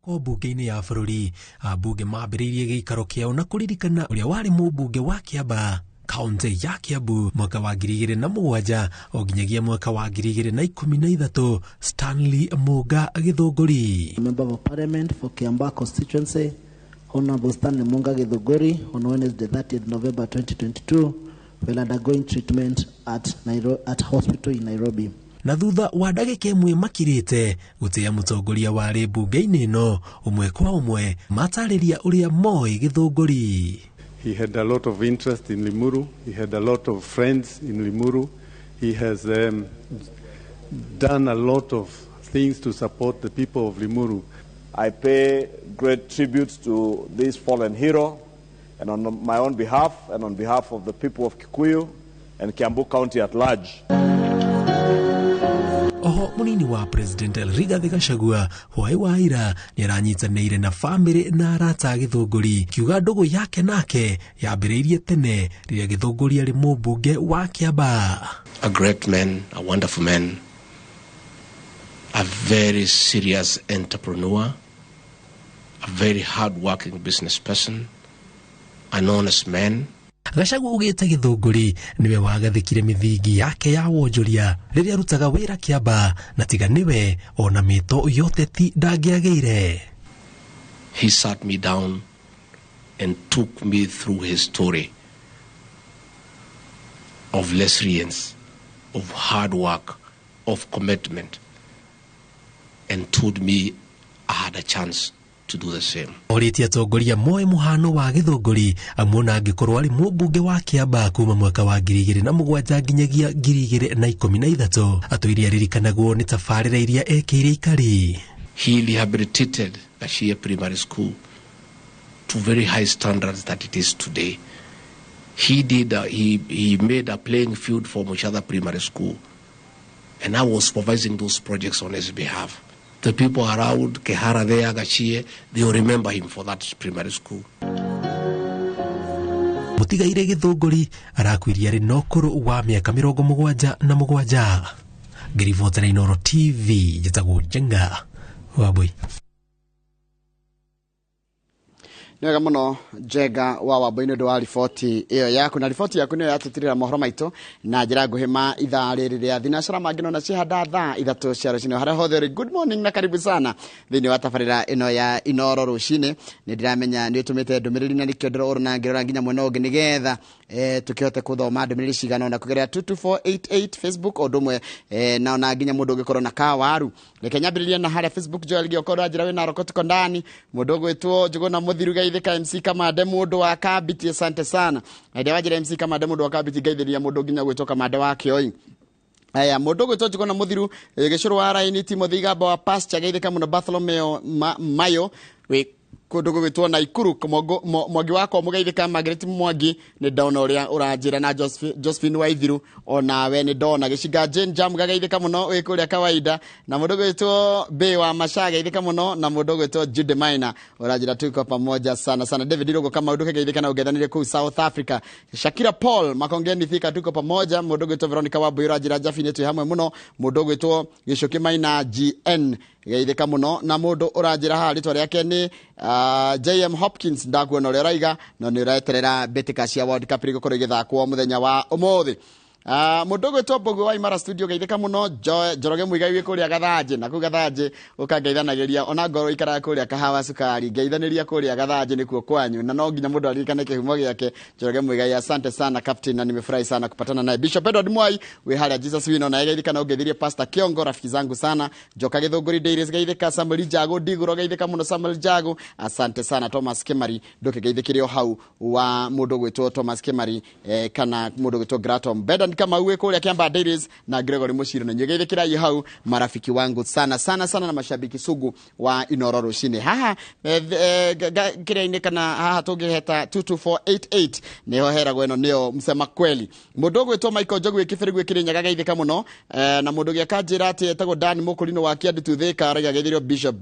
Mbunge-inĩ ya bũrũri ambunge mambĩrĩirie gĩikaro kĩao na kũririkana ũrĩa warĩ mũmbunge wa Kĩambaa kaunti ya Kiambu mwaka wa 2007 o nginyagia mwaka wa 2013 Stanley Mũnga Gĩthũngũri. Member of Parliament for Kiambaa constituency Honorable Stanley Munga Githunguri on Wednesday 30th November 2022 while undergoing treatment at hospital in Nairobi. Na thutha wa ndagĩka ĩmwe makirĩte gũtĩa mũtongoria warĩ mbunge-inĩ ĩno ũmwe kwa ũmwe matarĩria ũrĩa moĩ Gĩthũngũri. He had a lot of interest in Limuru. He had a lot of friends in Limuru. He has done a lot of things to support the people of Limuru. I pay great tribute to this fallen hero, and on my own behalf and on behalf of the people of Kikuyu and Kiambu County at large. Oho munini wa President Rigathi Gachagua hwaĩ wa ira nĩaranyitanĩire na famĩlĩ na arata Gĩthũngũri kiuga ndũgũ yake nake yambĩrĩirie tene rĩrĩa Gĩthũngũri arĩ mũmbunge wa Kĩambaa. A great man, a wonderful man, a very serious entrepreneur, a very hard-working business person, an honest man. Gachagua ugĩte Gĩthũngũri nĩwe wagathĩkire mĩthingi yake ya wonjoria rĩrĩa arutaga wĩra Kĩambaa na tiga nĩwe ona mĩto yoteti ndangĩagĩire. He sat me down and took me through his story of resilience, of hard work, of commitment, and told me I had a chance to do the same. Orĩtie atongoria moe mũhano wa Gĩthũngũri amuona angĩkorwo arĩ mũmbunge wa Kĩambaa kuma mwaka wa 2007 nginyagia 2013 atũirie aririkanagwo nĩ tabarĩra iria ekĩire ikari. He rehabilitated Gachie Primary School to very high standards that it is today. He did he made a playing field for Muchatha Primary School, and I was supervising those projects on his behalf. The people around Kehara there, Gachie, they will remember him for that primary school. Mũtigaire Gĩthũngũri arakuirie arĩ na ũkũrũ wa mĩaka 77. Ngĩribotera Inooro TV, njĩtagwo Njenga Wambui. Nĩ wega mũno Njenga wa Wambui nĩ ũndũ wa riboti ĩyo yaku, na riboti yaku nĩyo yatũtirĩra mohoro maitũ na njĩra nguhĩ ma ithaa rĩrĩ rĩa thinacara mangĩ nona cihanda thaa 3 cia rũcinĩ. Harĩa hothe ũrĩ, good morning na karibu sana thĩinĩ wa tabarĩra ĩno ya Inooro rũcinĩ. Nĩ ndĩramenya nĩ ũtũmĩte ndũmĩrĩri na nĩkĩo ndĩrorwo na ngĩrora nginya mwena ũngĩ nĩgetha tũkĩhote gũthoma ndũmĩrĩri cigana ũna kũgerera 22488 Facebook o ũndũ ũmwe na ona nginya mũndũ ũngĩkorwo na kawaru. Reke nyambĩrĩrie na harĩa Facebook Joel Gĩoko ũranjĩra wĩna Narok tuko ndani, mũndũ ũgwĩtwo Njũgũna Mũthiru Geithĩka MC Kamande mũndũ wa Kabiti, asante sana. Na ndĩ wanjĩra MC Kamande mũndũ wa Kabiti, ngeithĩria mũndũ nginya gwĩtwo Kamande wa Kĩoi. Aya mũndũ ũgwĩtwo Njũgũna Mũthiru Gĩcũrũ wa Raini Timothy Gamba wa Pastor, geithĩka mũno Bartholomew Mayo wĩ Kundu gugwitwo Naikuru. Mwangi wakwa mugeithika Margaret Mwangi ni ndona uria uranjira na Josephine Waithiru onawe ni ndona Gicinga Jane Jam gageithika muno wi kuria kawaida na mundu gwitwo Bay wa Masha geithika muno na mundu gwitwo Jude Maina uranjira tuko pamoja sana sana. David Rogo kama undu geithika na ugethanire kuu South Africa. Shakira Paul Makongeni Thika tuko pamoja. Mundu gwitwo Veronica Wambui uranjira Jafine twi hamwe muno. Mundu gwitwo Gicuki Maina GN geithika muno na mundu uranjira haha ritwa riake ni JM Hopkins ndakuona uria uraiga no ni ureterera mbitika cia World Cup igukorwo igithakwo muthenya wa umuthi. Mundu gwitwo Mbogo wa Imara Studio geithika muno. Njoroge Muigai wi kuria Gathanji na kuu Gathanji ukangeithanagiria ona ngoro ikaraga kuria kahawa cukari ngeithaniria kuria Gathanji nikuo kwanyu na no nginya mundu aririkane kihumo giake. Njoroge Muigai, asante sana captain na nimefurahi sana kupatana naye. Bishop Edward Mwai wi haria Jesus wino na geithika na ungeithirie Pastor Kiongo rafiki zangu sana. Njoka Githunguri Dairies geithika. Samuel Jago Ndiguro geithika muno Samuel Jago, asante sana. Thomas Kimari ndukigeithikire o hau wa mundu gwitwo Thomas Kimari kana mundu gwitwo Gratom Beda kama uwe kuria Kiamba Dairies na Gregory Mushiro na nyegethikira yi hau marafiki wangu sana sana sana na mashabiki sugu wa Inoro rucini haha kire-ini kana haha tungiheta 22488 niho heragwo ino nio msema kweli. Mundu gwitwo Michael Njogu wikibiri gwikire nyaga geithika muno na mundu giakanjira ati etagwo Dan Mukurino wa Kiandu Tuthika aragia geithirio Bishop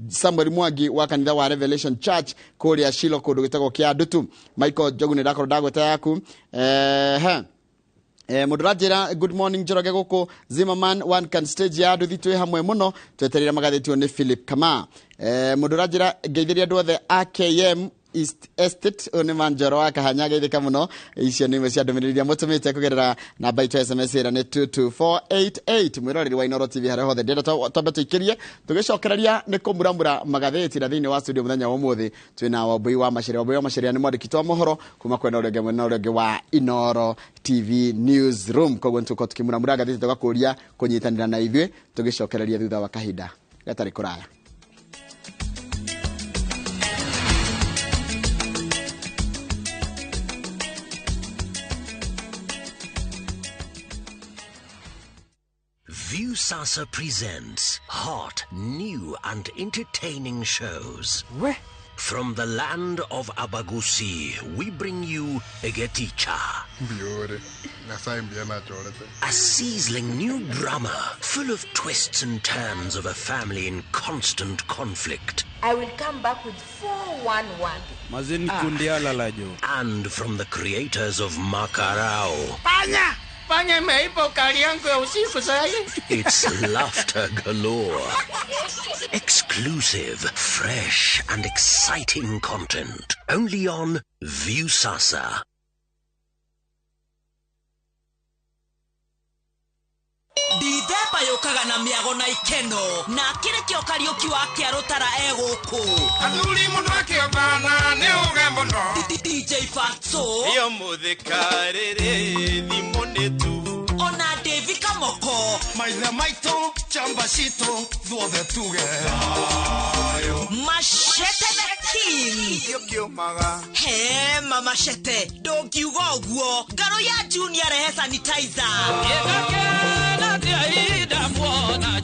Samuel Mwangi wa kanitha wa Revelation Church kuria Shilo kundu gwitagwo Kiandu tu. Michael Njogu ni ndakorwo ndagweta yaku mundu ranjira good morning Njoroge guku Zimmerman one can stage ya nduthi twi hamwe muno tweterera magathĩtio ni Philip Kama. Mundu ranjira ngeithiria andu othe AKM East Estate ũyũ nĩ Manjoro wa Kahanya geithĩka mũno. Icio nĩ imwe cia ndũmĩrĩri iria mũtũmĩte kũgerera namba itũ ya SMS ĩrĩa nĩ 22488. Mwĩroreri wa Inoro TV harĩa hothe ndĩrenda twambe tũikĩrie tũgĩcokereria nĩ kũmuramura magathĩti na thĩinĩ wa studio mũthenya wa ũmũthĩ twĩna Wambui wa Macharia. Wambui wa Macharia nĩ mwandĩki wa mohoro kuma kwena ũrĩa ũngĩ mwena ũrĩa ũngĩ wa Inoro TV Newsroom. Koguo nĩtũgũkorwo tũkĩmuramura ngathĩti tũgakũria kũnyitanĩra na ithuĩ tũgĩcokereria thutha wa kahinda gatarĩ kũraya. Viusasa presents hot, new and entertaining shows. From the land of Abagusi, we bring you Egeticha. A sizzling new drama full of twists and turns of a family in constant conflict. I will come back with 411. And from the creators of Makarao. Panya! Panya imeiba ukali yangu ya usiku sasa. It's laughter galore. Exclusive, fresh and exciting content. Only on Viusasa. Dithemba yukaga na miago na ikeno na kire kio Kariuki wa Kiarutara eguku athuri mundu akiobana ni uge muno DJ Fatso iyo muthikariri thimu ni tu ona David Kamoko maithe maitu chamba citu thuothe tuge Machete the King he mama Machete ndungiuga uguo ngaro ya Junior rehe sanitizer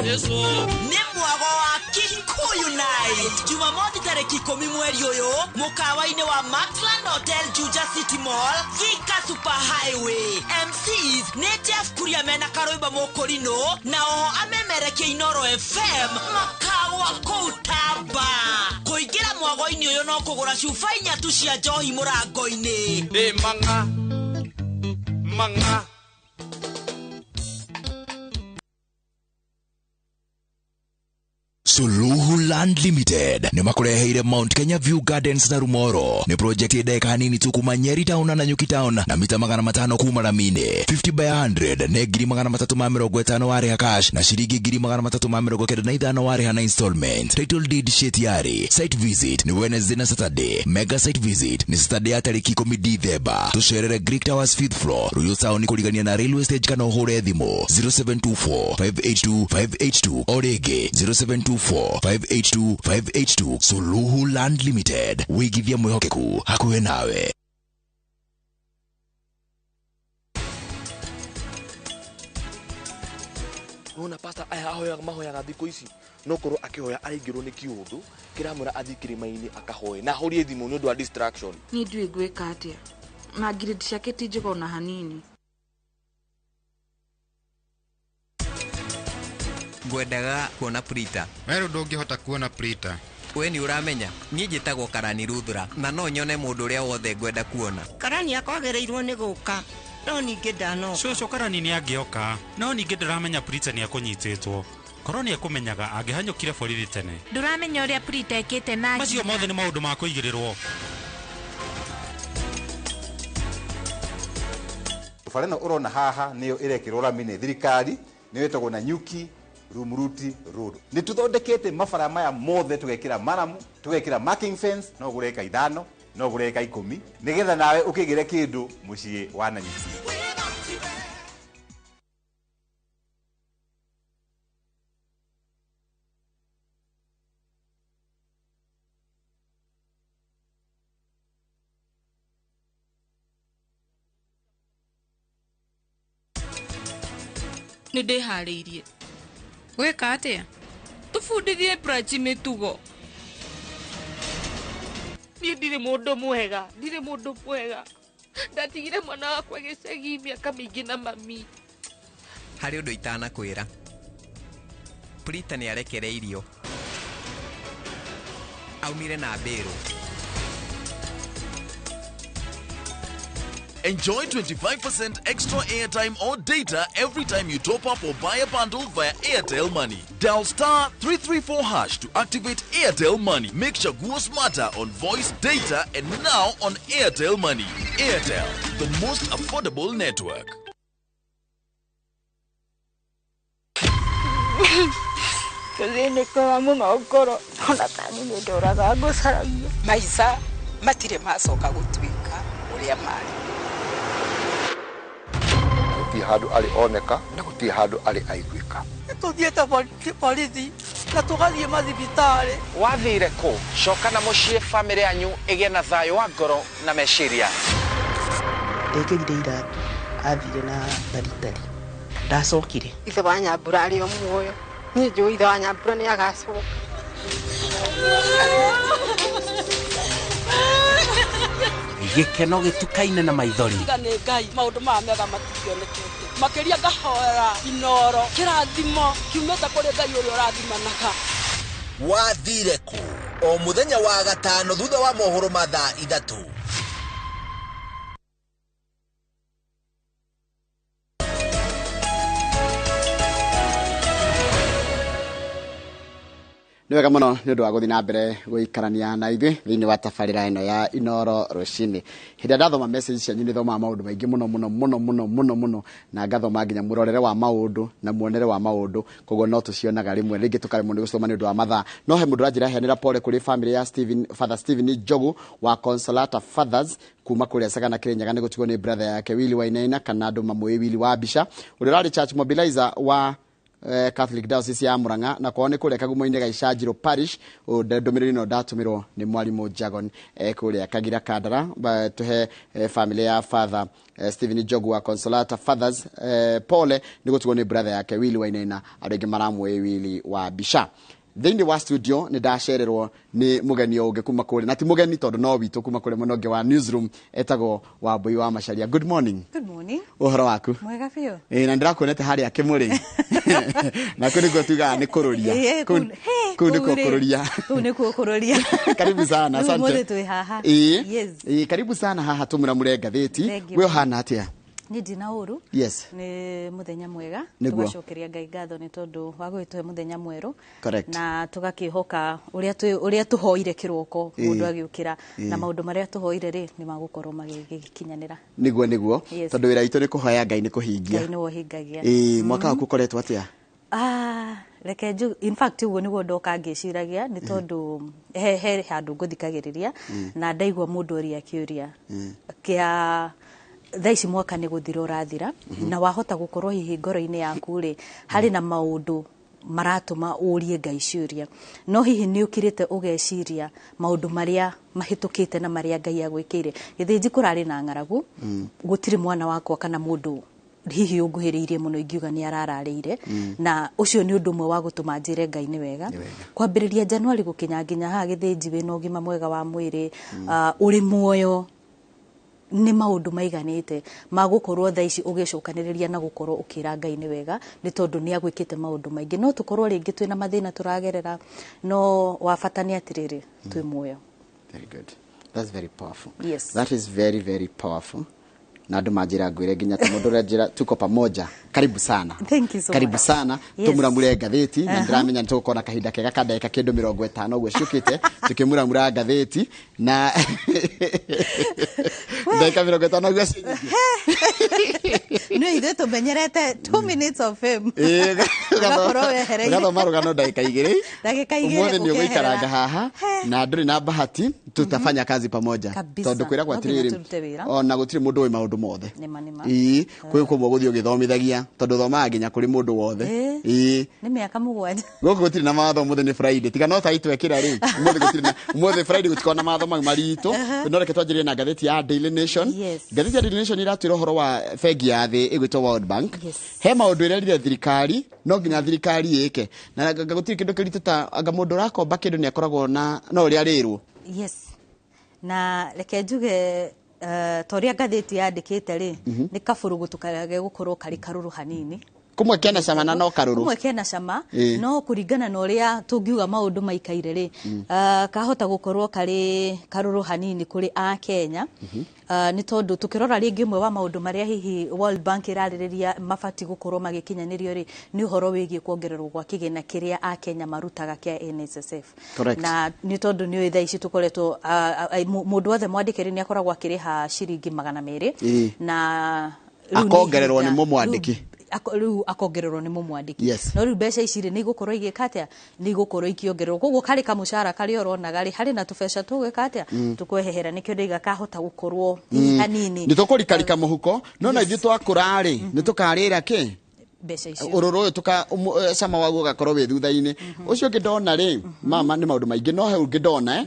Nĩ mwago wa Kikuyu Night Jumamothi tarĩki 10 mweri ũyũ mũkawa-inĩ wa Maxland Hotel Juja City Mall Thika Super Highway. MCs nĩ Jeff Kuria mena Karũimba Mũkũrinũ na oho amemerekia Inoro FM makawa kũu Tamba. Kũingĩra mwago-inĩ ũyũ no kũgũra cuba inya tu cia njohi mũrango-inĩ. Ndĩ mang'a mang'a. Suluhu Land Limited nĩ makureheire Mount Kenya View Gardens na Rumoro. Nĩ project ndeka hanini tu kuma Nyeri Town na Nanyuki Town na mita 500 kuma ramini 50 by 100 nĩ 350 warĩha cash na shiringi 395 warĩha na installment. Title deed sheet yari. Site visit ni Wednesday na Saturday. Mega site visit ni Saturday ya tarĩki 10 Dithemba. Tucerere Greek Towers 5th floor Ruiru Town kũrigania na railway stage kana ũhũre thimũ 0724 582 582 o rĩngĩ 0724 582 582. Suluhu Land Limited, wigithia mwihokeku hakuhĩ nawe. Nona pastor aya ahoyaga mahoyaga thikũ ici no korwo akĩhoya araingĩrwo nĩ kĩũndũ kĩramwĩra athiĩ kĩrĩma-inĩ akahoe na ahorie thimũ nĩ ũndũ wa distraction. Niĩ ndiũĩ ngwĩka atĩa na grade ciake ti njega ona hanini. Ngwendaga kuona Prita. Werũ ndũngĩhota kuona Prita. We nĩ ũramenya niĩ njĩtagwo Karani Ruthura na no nyone mũndũ ũrĩa wothe ngwenda kuona. Karani akwagĩrĩirwo nĩ gũka no ningĩ ndanoka. Cũcũ Karani nĩ angĩoka no ningĩ ndĩramenya Prita nĩ akũnyitĩtwo. Korwo nĩ ekũmenyaga angĩhanyũkire borithi tene. Ndũramenya ũrĩa Prita ekĩte na macio mothe nĩ maũndũ ma kũigĩrĩrwo. Bara ĩno ũrona haha nĩyo ĩrekĩrwo rami nĩ thirikari nĩyo ĩtagwo Nanyuki Rumuruti Road. Nĩ tũthondekete mabara maya mothe tũgekĩra maramu, tũgekĩra marking fence, no ũgũre eka 5, no ũgũre eka 10 nĩgetha nawe ũkĩgĩre kĩndũ mũciĩ wa Nanyuki. Nĩ ndĩharĩirie. Gwĩka atĩa? Tũbundithie Prachi mĩtugo. Niĩ ndirĩ mũndũ mwega, ndirĩ mũndũ mwega. Ndatigire mwana wakwa gĩcagi mĩaka mĩingĩ na mami. Harĩ ũndũ itanakwĩra. Prita nĩ arekereirio. Aumire na mbĩrũ. Enjoy 25% extra airtime or data every time you top up or buy a bundle via Airtel Money. Dial star 334# to activate Airtel Money. Make Chaguo smarter on voice, data, and now on Airtel Money. Airtel, the most affordable network. Maisa matire macoka gũtuĩka ũrĩa marĩ. Gũtirĩ handũ arĩ oneka na gũtirĩ handũ arĩ aiguĩka. Tũthiĩte borithi na tũgathiĩ mathibitarĩ. Wathire kũ? Coka na mũciĩ bamĩrĩ yanyu ĩgĩe na thayũ wa ngoro na meciria. Ndekĩrire iratũ athire na taritari ndacokire. Ithe wa Nyambura arĩ o muoyo. Niĩ njũĩ ithe wa Nyambura nĩ agacoka. Gĩkeno gĩtukaine na maithori. Tiga nĩ Ngai maũndũ maya mega matikĩonekete. Makĩria ngahoera Inoro kĩrathimo kiumĩte kũrĩ Ngai ũrĩa ũrathimanaga. Wathire kũ? O mũthenya wa gatano thutha wa mohoro ma thaa 3. Nĩ wega mũno nĩ ũndũ wa gũthiĩ na mbere gũikarania na ithuĩ thĩinĩ wa tabarĩra ĩno ya Inoro rũcinĩ. Hĩndĩ ĩrĩa ndathoma message cianyu nĩ thomaga maũndũ maingĩ mũno mũno mũno mũno mũno mũno na ngathoma nginya mũrorere wa maũndũ na muonere wa maũndũ, koguo no tũcionaga rĩmwe rĩngĩ tũkaremwo nĩ gũcithoma nĩ ũndũ wa mathaa. No he mũndũ ũranjĩra heanĩra pole kũrĩ family ya Stephen, Father Stephen Njogu wa Consolata Fathers kuma kũrĩa Sagana Kĩrĩnyaga nĩ gũtigwo nĩ brother yake Willy Wainaina kana andũ mamũĩ Willy wa Mbica ũrĩa ũrarĩ church mobilizer wa Catholic Diocese ya Murang'a na kwao nĩ kũrĩa Kagumo-inĩ ga Icanjirũ Parish. Ndũmĩrĩri ĩno ndatũmĩrwo nĩ mwarimũ Jagon kũrĩa Kagira Kandara. Tũhe family ya Father Stephen Njogu wa Consolata Fathers pole nĩ gũtigwo nĩ brother yake Willy Wainaina, andũ aingĩ maramũĩ Willy wa Mbica. Thĩinĩ wa studio nĩ ndacererwo nĩ mũgeni ũngĩ kuma kũrĩa, na ti mũgeni tondũ no witũ kuma kũrĩa mwena ũngĩ wa newsroom, etagwo Wambui wa Macharia. Good morning. Good morning. Ũhoro waku? Mwega biũ. Ĩĩ, na ndĩrakuonete harĩa Kĩmũrĩ. Na kũu nĩkuo tugaga nĩ kũrũria. Kũu nĩkuo kũrũria. Kũu nĩkuo kũrũria. Karibu sana, asante. Rĩu ũmũthĩ twĩ haha. Ĩĩ. Yes. Ĩĩ, karibu sana haha tũmũramũre ngathĩti. We ũhana atĩa? Niĩ ndina ũru. Yes. Nĩ mũthenya mwega. Tũgacokeria Ngai ngatho nĩ tondũ wa gũgĩtũhe mũthenya mwerũ. Correct. Na tũgakĩhoka ũrĩa tũhoire kĩroko mũndũ agĩũkĩra na maũndũ marĩa tũhoire rĩ nĩ magũkorwo magĩkinyanĩra. Nĩguo nĩguo. Tondũ wĩra witũ nĩ kũhoya Ngai nĩ kũhingia. Ngai nĩwe ũhingagia. Ĩĩ, mwaka waku ũkoretwo atĩa? Reke nju, in fact ũguo nĩguo ndoka ngĩciragia nĩ tondũ he handũ ngũthikagĩrĩria na ndaigua mũndũ ũrĩa akĩũria kĩa thaa ici mwaka nĩ gũthira ũrathira na wahota gũkorwo hihi ngoro-inĩ yaku rĩ harĩ na maũndũ maratũma ũrie Ngai ciũria, no hihi nĩ ũkirĩte ũgeciria maũndũ marĩa mahĩtũkĩte na marĩa Ngai agwĩkĩire. Gĩthĩnji kũrarĩ na ng'aragu, gũtirĩ mwana wakwa kana mũndũ Hihi ũnguhĩrĩirie mũno ingiuga nĩ arararĩire. Na ũcio nĩ ũndũ ũmwe wa gũtũma njĩre Ngai nĩ wega. Kwambĩrĩria January gũkinya nginya haha Gĩthĩnji wĩna ũgima mwega wa mwĩrĩ, ũrĩ muoyo, nĩ maũndũ maiganĩte ma gũkorwo thaa ici ũgĩcokanĩrĩria na gũkorwo ũkĩra Ngai nĩ wega, nĩ tondũ nĩ agwĩkĩte maũndũ maingĩ. No tũkorwo rĩngĩ twĩna mathĩna tũragerera, no wa bata nĩ atĩrĩrĩ, twĩ muoyo. Very good. That's very powerful. Yes. That is very, very powerful. Na andũ manjĩra ngwĩre nginya ta mũndũ ũrĩa njĩra tuko pamoja. Karibu sana. Thank you so Karibu much. sana. Yes. Tũmuramure ngathĩti na ndĩramenya nĩ tũgũkorwo na kahinda kega ka ndagĩka kĩndũ 50 ũguo ciũkĩte tũkĩmuramura ngathĩti na ndagĩka 50 ũguo ciĩ nyingĩ. Nĩ ithuĩ tũmenyerete 2 minutes of fame. Ĩĩ, Ũgakorwo wehereire. ũgathoma rũgano ndagĩka 2. Ndagĩka 2 Ũmũthĩ nĩ ũgũikaranga ũkeherera. haha na ndũrĩ na bahati, tutafanya kazi pamoja. Kabisa. Tondũ kwĩragwo No nginya atĩrĩrĩ, tũrute wĩra. ona gũtirĩ mũndũ ũĩ maũndũ mothe. Nĩma, nĩma. Ĩĩ, kwĩ kũmwe gũthiĩ ũgĩthomithagia tondũ ũthomaga nginya kũrĩ mũndũ wothe. Ĩĩ. Nĩ mĩaka 7. Gũkũ gũtirĩ na mawatho. Ũmũthĩ nĩ Friday, tiga no tai twekĩra rĩ, ũmũthĩ gũtirĩ na, ũmũthĩ Friday gũtikorwo na mawatho mau maritũ. No reke twanjĩrĩrie na ngathĩti ya Daily Nation. Ngathĩti ya Daily Nation iratwĩra ũhoro wa bengi ya thĩ ĩgwĩtwo World Bank. He maũndũ ĩrerire thirikari no nginya thirikari ĩke, na anga gũtirĩ kĩndũ kĩritũ ta anga mũndũ ũrakomba kĩndũ nĩ akoragwo na no ũrĩa arĩrwo. Yes, na reke njuge, ta ũrĩa ngathĩti yandĩkĩte rĩ, nĩ kabũrũgũtũ karĩa gũkorwo karĩ karũrũ hanini. Kũmwe kena cama na no karũrũ. Kũmwe kena cama, no kũringana na ũrĩa tũngiuga maũndũ maikaire rĩ, kahota gũkorwo karĩ karũrũ hanini kũrĩ a Kenya. Nĩ tondũ tũkĩrora rĩngĩ ũmwe wa maũndũ marĩa hihi World Bank ĩrarĩrĩria mabati gũkorwo magĩkinyanĩrio rĩ, nĩ ũhoro wĩgiĩ kuongererwo gwa kĩgĩna kĩrĩa a Kenya marutaga kĩa NSSF. Na nĩ tondũ nĩ ũĩ thaa ici tũkoretwo mũndũ wothe mwandĩke rĩ, nĩ akoragwo akĩrĩha ciringi 200. Na rĩu nĩ Akongererwo nĩ ihinda- mũmwandĩki. Rĩu akongererwo nĩ mũmwandĩki. No rĩu mbeca ici rĩ, nĩ igũkorwo igĩka atĩa? Nĩ igũkorwo ikĩongererwo, koguo karĩ kamũcara karĩa ũronaga rĩ, harĩ na tũbeca tũgwĩka atĩa? Tũkwehehera. Nĩkĩo ndaiga kahota gũkorwo hihi hanini Nĩ tũkũrikarika mũhuko, no na ithuĩ twakũra rĩ, nĩ tũkarĩra kĩ mbeca icio. Ũrũrũ ũyũ tũka cama waguo ũgakorwo wĩ thutha-inĩ ũcio ũngĩ. Ndona rĩ, mama, nĩ maũndũ maingĩ, no he ũngĩ ndona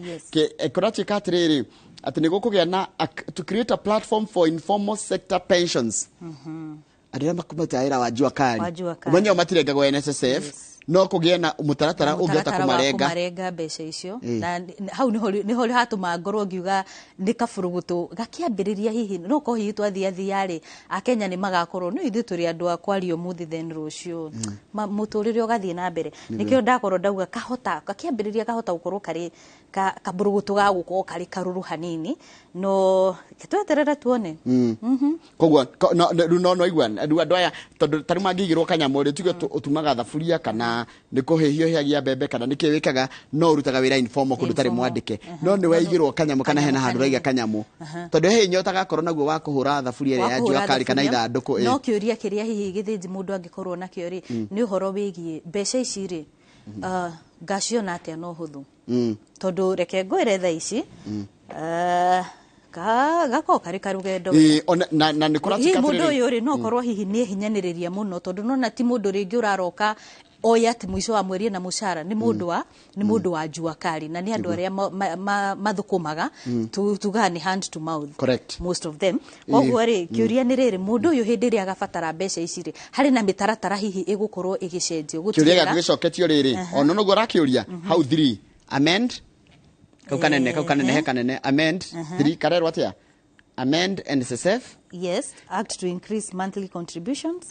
kũratuĩka atĩrĩrĩ, atĩ nĩ gũkũgĩa na to create a platform for informal sector pensions, andũ arĩa makumĩte wĩra wa jua kali. Wa jua kali. Ũmenye o matirengagwo NSSF, no kũgĩe na mũtaratara ũngĩhota Mũtaratara wa kũmarenga. Kũmarenga mbeca icio. Na hau nĩho hatũma ngorwo ngiuga nĩ kabũrũgũtũ gakĩambĩrĩria, hihi no korwo hihi twathiathia rĩ, akenya nĩ magakorwo nĩ ithuĩ tũrĩ andũ a kwaria ũmũthĩ, then rũciũ mũtũrĩre ũgathiĩ na mbere. Nĩkĩo ndakorwo ndauga kahota gakĩambĩrĩria kahota gũkorwo karĩ kabũrũgũtũ ga gũkorwo karĩ karũrũ hanini, no tweterere tuone. Koguo rĩu no noigua rĩu andũ aya, tondũ tarĩu mangĩigĩrwo kanyamũ rĩ, tuge ũtumaga thaburia kana nĩ kũhĩhio hĩhagia mbembe kana nĩ kĩ wĩkaga, no ũrutaga wĩra informal kũndũ ũtarĩ Informal. mwandĩke, no nĩ waigĩrwo kanyamũ kana hena handũ ũraiga kanyamũ, tondũ he inyota gakorwo naguo wa kũhũra thaburia ĩrĩa ya Wa jua kũhũra kali kana thaburia. ithandũkũ. No kĩũria kĩrĩa hihi Gĩthĩnji mũndũ angĩkorwo nakĩo rĩ, nĩ ũhoro wĩgiĩ mbeca ici rĩ, ngaciona atĩa no hũthũ? Tondũ reke ngwĩre thaa ici, gakorwo karĩ karũgendo. Ĩĩ, na nĩ Hihi kũratuĩka mũndũ atĩrĩrĩ, ũyũ rĩ, no korwo hihi nĩ ehinyanĩrĩria mũno, tondũ nona ti mũndũ rĩngĩ ũraroka oya atĩ mũico wa mweri na mũcara, nĩ mũndũ wa jua kali, na nĩ andũ arĩa mathũkũmaga, tugaga nĩ hand to mouth, most of them. Koguo rĩ, kĩũria nĩ rĩrĩ, mũndũ ũyũ hĩndĩ ĩrĩa agabatara mbeca ici rĩ, harĩ na mĩtaratara hihi ĩgũkorwo ĩgĩcenjio Kĩũria gũtigĩrĩra gĩaku gĩcoketio rĩrĩ, ona noguo ũrakĩũria hau 3 amend kau kanene, kau kanene, he kanene, amend 3 karerwo atĩa? Amend NSSF. Yes, act to increase monthly contributions,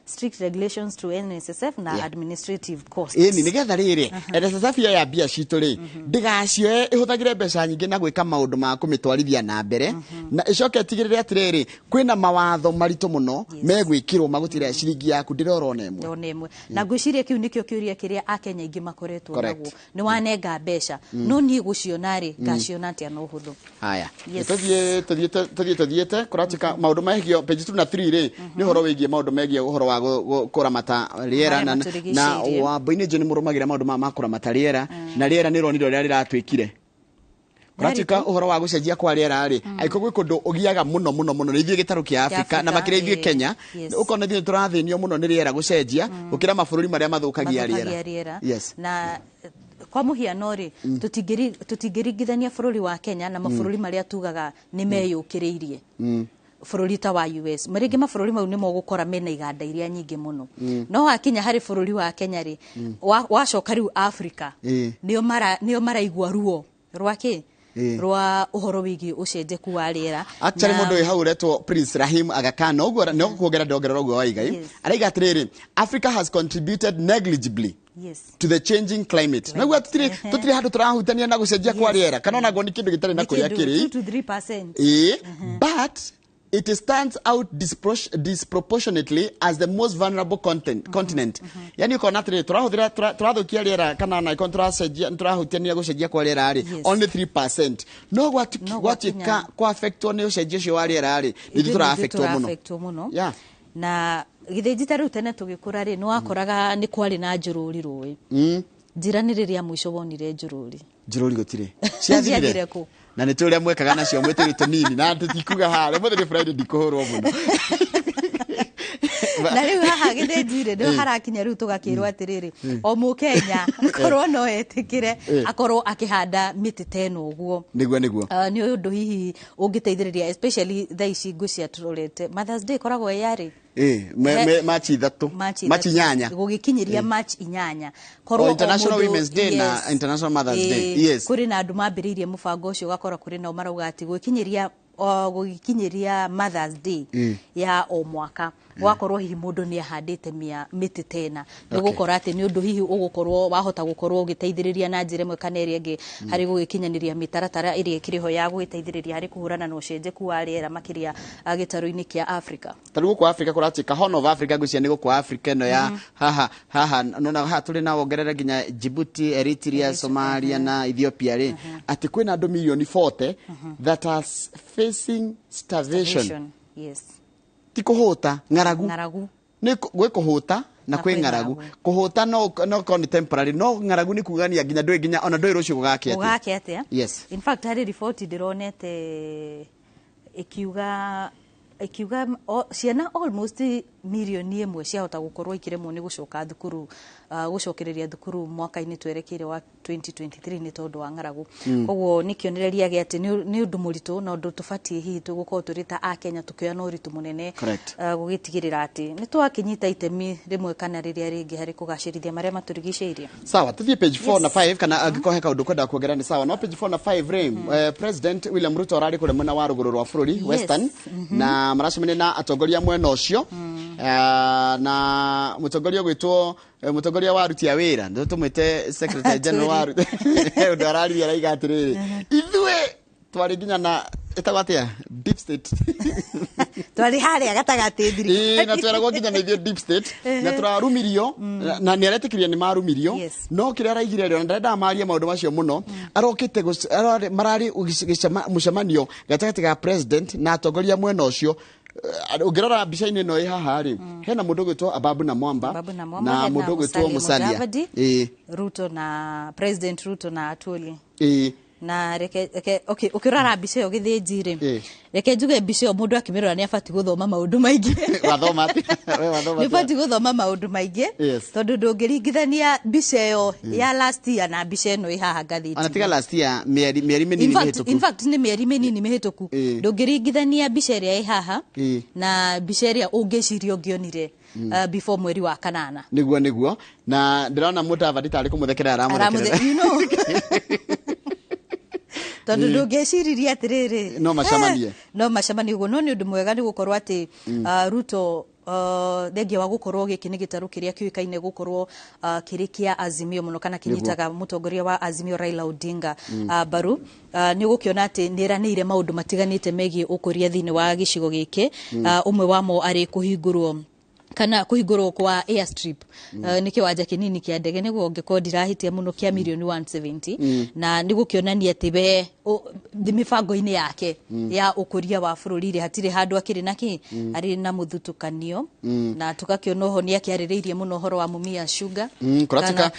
strict regulations to NSSF na administrative costs. Ĩni nĩgetha rĩrĩ NSSF yoya mbia citũ rĩ, ndĩgacioe ĩhũthagĩre mbeca nyingĩ na gwĩka maũndũ ma kũmĩtwarithia na mbere, na ĩcoke ĩtigĩrĩre atĩrĩrĩ, kwĩna mawatho maritũ mũno megwĩkĩrwo magũtigĩrĩra ciringi yaku ndĩrora ona ĩmwe. Ona ĩmwe. Na ngwĩciria kĩu nĩkĩo kĩũria kĩrĩa akenya aingĩ makoretwo naguo: nĩ wanenga mbeca, no niĩ gũciona rĩ, ngaciona atĩa na ũhũthũ? Haya. Yes. Tũthiĩ tũthiĩte kũratuĩka maũndũ megiĩ page 2 na 3 rĩ, nĩ ũhoro wĩgiĩ maũndũ megiĩ ũhoro wa kũramata rĩera Marĩa na matũrigicĩirie. Wambui-inĩ njũ nĩ mũrũmagĩra maũndũ maya ma kũramata rĩera, na rĩera nĩ ronire ũrĩa rĩratuĩkire. Kũratuĩka ũhoro wa gũcenjia kwa rĩera rĩ, angĩkorwo gwĩ kũndũ ũgiaga mũno mũno mũno nĩ ithuĩ gĩtarũ kĩa Afrika, na Afrika, makĩria ithuĩ Kenya. Ũkona ithuĩ tũrathĩnio mũno nĩ rĩera gũcenjia gũkĩra mabũrũri marĩa mathũkagia mathũkagia rĩera. Rĩera. Na kwa mũhiano rĩ, tũtingĩringithania bũrũri wa Kenya na mabũrũri marĩa tugaga nĩ meyũkĩrĩirie. Bũrũri ta wa US, rĩngĩ mabũrũri mau nĩmo ũgũkora mena iganda iria nyingĩ mũno. No wakinya harĩ bũrũri wa Kenya rĩ, wacoka rĩu Africa, nĩo maraigua ruo rwa kĩ? Rwa ũhoro wĩgiĩ ũcenjeku wa rĩera. Actually, mũndũ wĩ hau ũretwo Prince Rahim Aga Khan, ũguo no kuongerera ndongerera ũguo waigai. Araiga atĩrĩrĩ, "Africa has contributed negligibly to the changing climate." Naguo tũtirĩ handũ tũrahutania na gũcenjia kwa rĩera, kana onaguo nĩ kĩndũ gĩtarĩ na kũrĩa kĩrĩ. 2 to 3%. Ĩĩ, but it stands out disproportionately as the most vulnerable continent. Yani ũkona atĩrĩrĩ, tũrahũthĩra tũrathũkia rĩera, kana ona ĩkorwo tũracenjia, tũrahutania gũcenjia kwa rĩera rĩ, only 3%, no No gwatuĩka gwakinya kwa affectwo nĩ ũcenjia ũcio wa rĩera rĩ, nĩ ithuĩ tũra affectwo mũno. Tũra-affectwo mũno. Na githĩnji ta rĩu tene tũgĩkũra rĩ, nĩ wakoraga nĩ kwarĩ na njũrũri rũĩ. Njĩra nĩ rĩrĩa mũico wonire njũrũri? Njũrũri gũtirĩ. Ciathire Ciathirire kũ? Na nĩ tũrĩa mwekaga nacio mwĩtĩrĩ tũnini, na tũtikuga harĩa mũthĩ nĩ Friday, ndikũhũrwo mũno. Na rĩu haha gĩthĩnji rĩ, nĩho harakinya rĩu tũgakĩrwo atĩrĩrĩ, o mũkenya korwo no etĩkĩre akorwo akĩhanda mĩtĩ ta ĩno ũguo. Nĩguo. Nĩ ũndũ hihi ũngĩteithĩrĩria, especially thaa ici ngũcia tũrorete Mothers Day ĩkoragwo ĩ yarĩ Machi 3. Machi Machi 3. 8. Gũgĩkinyĩria March 8. O, International Women's Day na International Mothers Day. Yes. Kũrĩ na andũ mambĩrĩirie mũbango ũcio, ũgakora kũrĩ nao marauga atĩ gwĩkinyĩria o gũgĩkinyĩria Mothers Day ya o mwaka, gwakorwo hihi mũndũ nĩ ahandĩte mĩtĩ tena, nĩ ũgũkora atĩ nĩ ũndũ hihi ũgũkorwo wahota gũkorwo ũgĩteithĩrĩria na njĩra ĩmwe kana ĩrĩa ĩngĩ harĩ gũgĩkinyanĩria mĩtaratara ĩrĩa ĩkĩrĩ ho ya gũgĩteithĩrĩria harĩ kũhũrana na ũcenjeku wa rĩera, makĩria gĩtarũ-inĩ kĩa Africa. Ta rĩu gũkũ Africa kũratuĩka Horn of Africa, ngwĩciria nĩ gũkũ Africa ĩno ya haha haha, nona haha tũrĩ na wongerere nginya Djibouti, Eritrea, Somalia na Ethiopia rĩ, atĩ kwĩna andũ mirioni 40 that are facing starvation. Starvation, yes. Ti kũhũta, ng'aragu. Ng'aragu. Nĩ gwĩ kũhũta na Na kwĩ kwĩ ng'aragu. ng'aragu. Kũhũta no korwo nĩ temporary, no ng'aragu nĩ kugania nginya ndũĩ, nginya ona ndũĩ rũciũ gũgakĩa atĩa. Gũgakĩa atĩa. In fact, harĩ riboti ndĩronete ĩkiuga ciana almost mirioni 1 ciahota gũkorwo ikĩremwo nĩ gũcoka thukuru, gũcokereria thukuru mwaka-inĩ twerekeire wa 2023 nĩ tondũ wa ng'aragu. Koguo nĩ kĩonereria gĩa atĩ nĩ ũndũ mũritũ na ũndũ tũbatiĩ hihi tũgũkorwo tũrĩ ta akenya tũkĩoya na ũritũ mũnene, gũgĩtigĩrĩra atĩ nĩ twakĩnyita itemi rĩmwe kana rĩrĩa rĩngĩ harĩ kũgacĩrithia marĩa matũrigicĩirie. Sawa, tuthiĩ page 4 na 5, kana angĩkorwo he kaũndũ kwenda kuongerera nĩ sawa, no page 4 na 5 rĩ, President William Ruto ararĩ kũrĩa mwena wa rũgũrũ rwa bũrũri, Western, na maracemania na atongoria mwena ũcio, na mũtongoria ũgwĩtwo mũtongoria wa aruti a wĩra, nĩ tũmwĩte secretary general wa aruti, ũndũ araririe araiga atĩrĩrĩ, ithuĩ twarĩ nginya na ĩtagwo atĩa, deep state. Twarĩ harĩa gatagatĩ. Ĩĩ, na tweragwo nginya nĩ ithuĩ deep state na tũrarumirio, na nĩ aretĩkĩria nĩ marumirio. No kĩrĩa araigire rĩ, ona ndarenda marie maũndũ macio mũno, arokĩte mararĩ mũcemanio gatagatĩ ga president na atongoria mwena ũcio. Ũngĩrora mbica-inĩ ĩno ĩ haha rĩ, hena mũndũ ũgwĩtwo Ababu na Mwamba Ababu na Mwamba, na hena mũndũ ũgwĩtwo Musalia Musalia. Mudavadi. Ruto na President Ruto na Atwoli. Na reke okay, ũkĩrora mbica ĩyo gĩthĩnji rĩ, reke njuge mbica ĩyo mũndũ akĩmĩrora nĩ abatiĩ gũthoma maũndũ maingĩ. Wathoma atĩa? We wathoma Nĩ atĩa? ũbatiĩ gũthoma maũndũ maingĩ, tondũ ndũngĩringithania mbica ĩyo ya last year na mbica ĩno ĩ haha ngathĩti. Ona tiga last year, mĩeri mĩnini In fact, mĩhĩtũku. in fact nĩ mĩeri mĩnini mĩhĩtũku. Ndũngĩringithania mbica ĩrĩa ĩ haha na mbica ĩrĩa ũngĩciria ũngĩonire before mweri wa kanana. Nĩguo, na ndĩrona Mudavadi tarĩ kũmũthekerera aramũthekerera. Tondũ ndũngĩciririe atĩrĩrĩ No macemanie. No macemanie ũguo, no nĩ ũndũ mwega nĩ gũkorwo atĩ Ruto, thengia wa gũkorwo gĩkĩ nĩ gĩtarũ kĩrĩa kĩũĩkaine gũkorwo kĩrĩ kĩa Azimio mũno, kana kĩnyitaga mũtongoria wa Azimio Raila Odinga mbaru, nĩ ũgũkĩona atĩ nĩ ĩranĩire maũndũ matiganĩte megiĩ ũkũria thĩinĩ wa gĩcigo gĩkĩ. Ũmwe wamo arĩ kũhingũrwo kana kũhingũrwo kwa airstrip, nĩ kĩwanja kĩnini kĩa ndege, nĩguo ũngĩkorwo ndirahĩtia mũno, kĩa mirioni 170, na nĩ gũkĩonania atĩ we mĩbango-inĩ yake ya ũkũria wa bũrũri rĩ, hatirĩ handũ akĩrĩ na kĩ arĩ na mũthutũkanio. Na tũgakĩona oho nĩ akĩarĩrĩirie mũno ũhoro wa Mumias Sugar. Kũratuĩka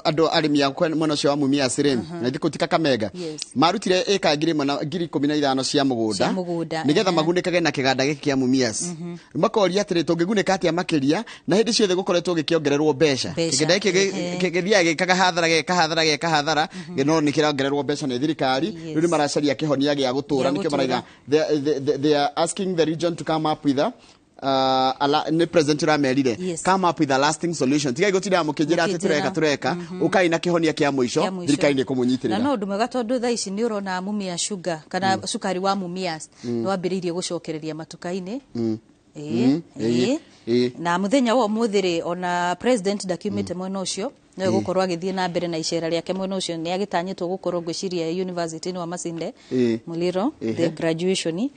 andũ arĩmi a mwena ũcio wa Mumias rĩ, na ithikũ ti Kakamega, marutire ĩka 1000 na 15,000 cia mũgũnda Cia mũgũnda, nĩgetha magunĩkage na kĩganda gĩkĩ kĩa Mumias. Makoria atĩrĩ, tũngĩgunĩka atĩa makĩria na hĩndĩ ciothe gũkoretwo gĩkĩongererwo mbeca? Mbeca, Kĩganda gĩkĩ gĩthiaga gĩkaga hathara, gĩka hathara, gĩka hathara, no nĩ kĩrongererwo mbeca nĩ thirikari. Rĩu nĩ maracaria kĩhonia gĩa gũtũra. Gĩa Nĩkĩo gũtũũra. maraiga they are asking the region to come up with a nĩ president ũramerire come up with a lasting solution. Tigai gũtinda mũkĩnjĩra atĩ Mũkĩnjĩra. tũreka tũreka, ũkai na kĩhonia kĩa mũico. Kĩa mũico. Thirikari nĩ Na ĩkũmũnyitĩrĩra. No ũndũ mwega tondũ thaa ici nĩ ũrona Mumia Sugar kana cukari wa Mumias nĩ wambĩrĩirie gũcokereria matuka-inĩ. Ĩĩ, ĩĩ. Na mũthenya wa ũmũthĩ rĩ, ona president ndakiumĩte mwena ũcio, no gũkorwo agĩthiĩ na mbere na icera rĩake mwena ũcio. Nĩ agĩtanyĩtwo gũkorwo, ngwĩciria, university-inĩ wa Masinde Muliro, the graduation.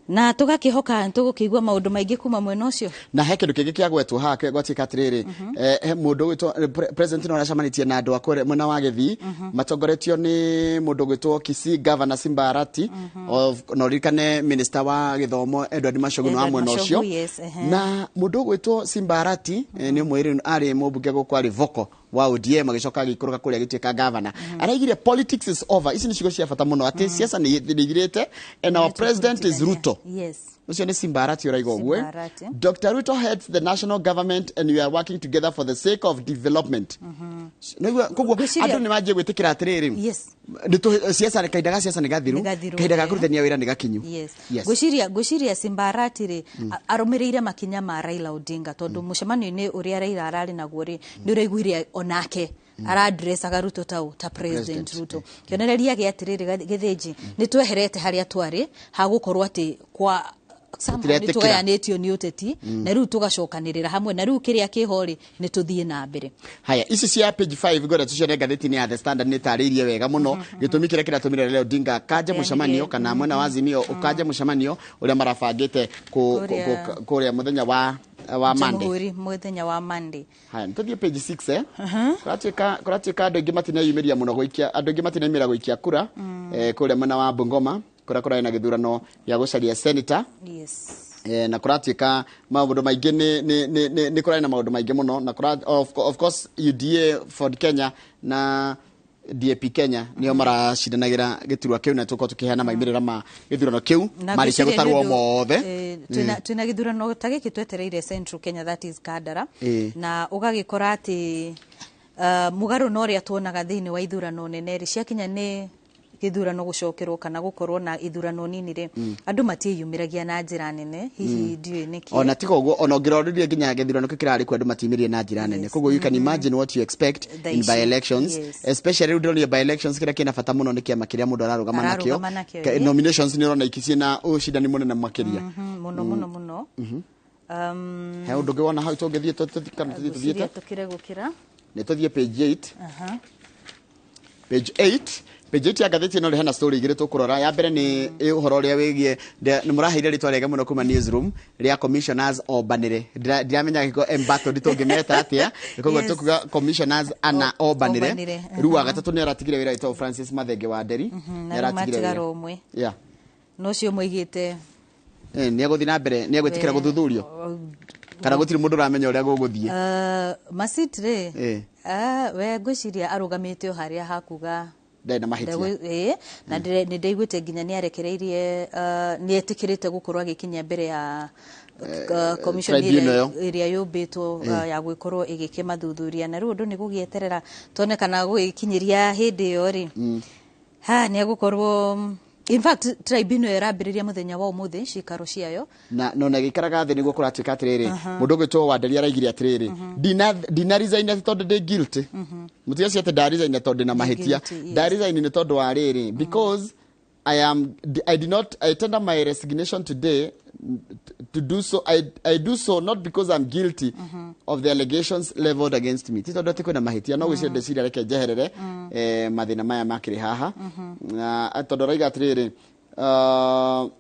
Na tũgakĩhoka tũgũkĩigua maũndũ maingĩ kuma mwena ũcio. Na he kĩndũ kĩngĩ kĩagwetwo haha gwatuĩka atĩrĩrĩ, he mũndũ ũgwĩtwo president no aracemanĩtie na andũ a kũrĩa mwena wa Gĩthii matongoretio nĩ mũndũ ũgwĩtwo Kisii Governor Simba Arati na ũririkane minister wa gĩthomo Edward Machogu nĩ wa Edward mwena Machogu, ũcio. Yes. Na mũndũ ũgwĩtwo Simba Arati nĩ ũmwe arĩ mũmbunge gũkũ, arĩ vocal wa ODM, agĩcoka agĩikũrũka kũrĩa agĩtuĩka governor. Araigire politics is over. Ici nĩ ciugo cia bata mũno, atĩ siasa nĩ ithirĩte and our president is Ruto. Ũcio nĩ Simba Arati ũraiga ũguo. Simba Arati. Dr. Ruto heads the national government and we are working together for the sake of development. Nĩguo koguo Ngwĩciria- andũ nĩ manjie gwĩtĩkĩra atĩrĩrĩ, siasa, kahinda ga siasa nĩ gathiru. Nĩ gathiru, Kahinda ga kũrutithania wĩra nĩ gakinyu. Ngwĩciria Simba Arati rĩ, arũmĩrĩire makinya ma Raila Odinga, tondũ mũcemanio-inĩ ũrĩa Raila ararĩ naguo rĩ, nĩ ũraiguire onake aradressaga Ruto ta president. President. Ruto kĩonereria gĩa atĩrĩrĩ, Gĩthĩnji, nĩ tweherete harĩa twarĩ hagũkorwo atĩ kwa somehow nĩ Tũtiretĩkĩra. tũgayanĩtio nĩ ũteti, na rĩu tũgacokanĩrĩra hamwe, na rĩu kĩrĩa kĩho rĩ, nĩ tũthiĩ na mbere. Haya, ici cia page 5 ngwenda tucione ngathĩti-inĩ ya The Standard, nĩ tarĩirie wega mũno gĩtũmi kĩrĩa kĩratũmire Raila Odinga kanje mũcemanio kana mwena wa Azimio ũkanje mũcemanio ũrĩa marabangĩte kũrĩa mũthenya wa Monday. Jamhuri mũthenya wa Monday. Haya, nĩ tũthiĩ page 6. Kũratuĩka andũ aingĩ matineyumĩria mũno gũikia, andũ aingĩ matineyumĩra gũikia kura kũrĩa mwena wa Bungoma, kũrĩa kũrarĩ na gĩthurano gĩa gũcaria senator. Na kũratuĩka maũndũ maingĩ nĩ kũrarĩ na maũndũ maingĩ mũno na of course UDA, Ford Kenya na DAP Kenya nĩo maracindanagĩra gĩturwa kĩu, na tũkorwo tũkĩheana maumĩrĩra ma gĩthurano kĩu Na marĩkia ngwĩciria gũtarwo nĩ ũndũ, mothe. Twĩna gĩthurano ta gĩkĩ twetereire Central Kenya, that is Kandara, na ũgagĩkora atĩ mũgarũ na ũrĩa tuonaga thĩinĩ wa ithurano nene rĩ, ciakinya nĩ gĩthurano gũcokerwo kana gũkorwo na ithurano nini rĩ, andũ matiĩyumĩragia na njĩra nene hihi, ndiũĩ nĩkĩ. Ona tiga ũguo, ona ũngĩroririe nginya gĩthurano kĩu kĩrarĩ kuo, andũ matiumĩrire na njĩra nene. Koguo you can imagine what you expect Thaa in ici, by elections. Especially rĩu ndĩronire by elections, kĩrĩa kĩna bata mũno nĩ kĩama kĩrĩa mũndũ ararũgama nakĩo. Ararũgama nakĩo, Nominations nĩ ũrona iki ciĩna ũcindani mũnene makĩria. Mũno mũno mũno. He ũndũ ũngĩ wona hau tũngĩthiĩ kana tũthiĩ Ngwĩciria tũthiĩte? tũkĩre gũkĩra. Nĩ tũthiĩ page 8. Page 8, page 8 ya ngathĩti ĩno rĩ, hena story igĩrĩ tũkũrora. Ya mbere nĩ ũhoro ũrĩa wĩgiĩ nĩ mũraheire rĩtwa rĩega mũno kuma newsroom rĩa commissioners ombanĩre. Ndiramenya gĩko embattled tũngĩmeta atĩa, koguo tũkuga commissioners ana ombanĩre. Ombanĩre, Rĩu wa gatatũ nĩ aratigire wĩra, wĩtagwo Francis Mathenge wa Nderi. Na Nĩ rĩu aratigire matigara wĩra. ũmwe. No ũcio moigĩte Nĩ egũthiĩ na mbere, nĩ egwĩtĩkĩra gũthuthurio kana gũtirĩ mũndũ ũramenya ũrĩa gũgũthiĩ. Masit rĩ, we ngwĩciria arũgamĩte o harĩa hakuga ndarĩ na mahĩtia. Ĩĩ, na nĩ ndaiguĩte nginya nĩ arekereirie, nĩ etĩkĩrĩte gũkorwo agĩkinya mbere ya commission tribunal ĩyo. ĩrĩa yũmbĩtwo ya gwĩkorwo ĩgĩkĩmathuthuria, na rĩu ũndũ nĩ gũgĩeterera tuone kana gũgĩkinyĩria hĩndĩ ĩyo rĩ, ha nĩ egũkorwo. In fact, tribunal ĩrambĩrĩria mũthenya wa ũmũthĩ cikaro ciayo. Na no na gĩikaraga thĩ nĩguo kũratuĩka atĩrĩrĩ, mũndũ ũgwĩtwo Wanderi araigire atĩrĩrĩ, ndina resign atĩ tondũ ndĩ guilty. Mũtiga cio atĩ nda resign tondũ ndĩna mahĩtia. Guilty, yes. Nda resign nĩ tondũ wa rĩrĩ, because I am I did not I tender my resignation today to do so I do so not because I'm guilty of the allegations leveled against me. Ti tondũ atĩ kwĩna mahĩtia, no gwĩciria ndeciria reke njeherere mathĩna maya makĩrĩ haha, na tondũ araiga atĩrĩrĩ,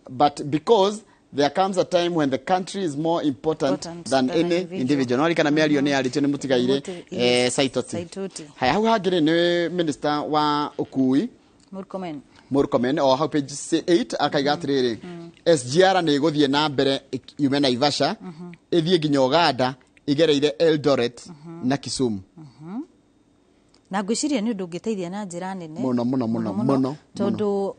but because there comes a time when the country is more important, Important than than any individual. individual. No rikana mĩario nĩ yarĩtio nĩ mũtigaire Saitoti. Saitoti. Haya, hau hangĩ rĩ, nĩ minister wa ũkui Murkomen. Murkomen, o hau page 8 akaiga atĩrĩrĩ, SGR nĩ ĩgũthiĩ na mbere yume Naivasha ĩthiĩ nginya Uganda ĩgereire Eldoret na Kisumu. Na ngwĩciria nĩ ũndũ ũngĩteithia na njĩra nene Mũno, mũno, mũno, mũno. Tondũ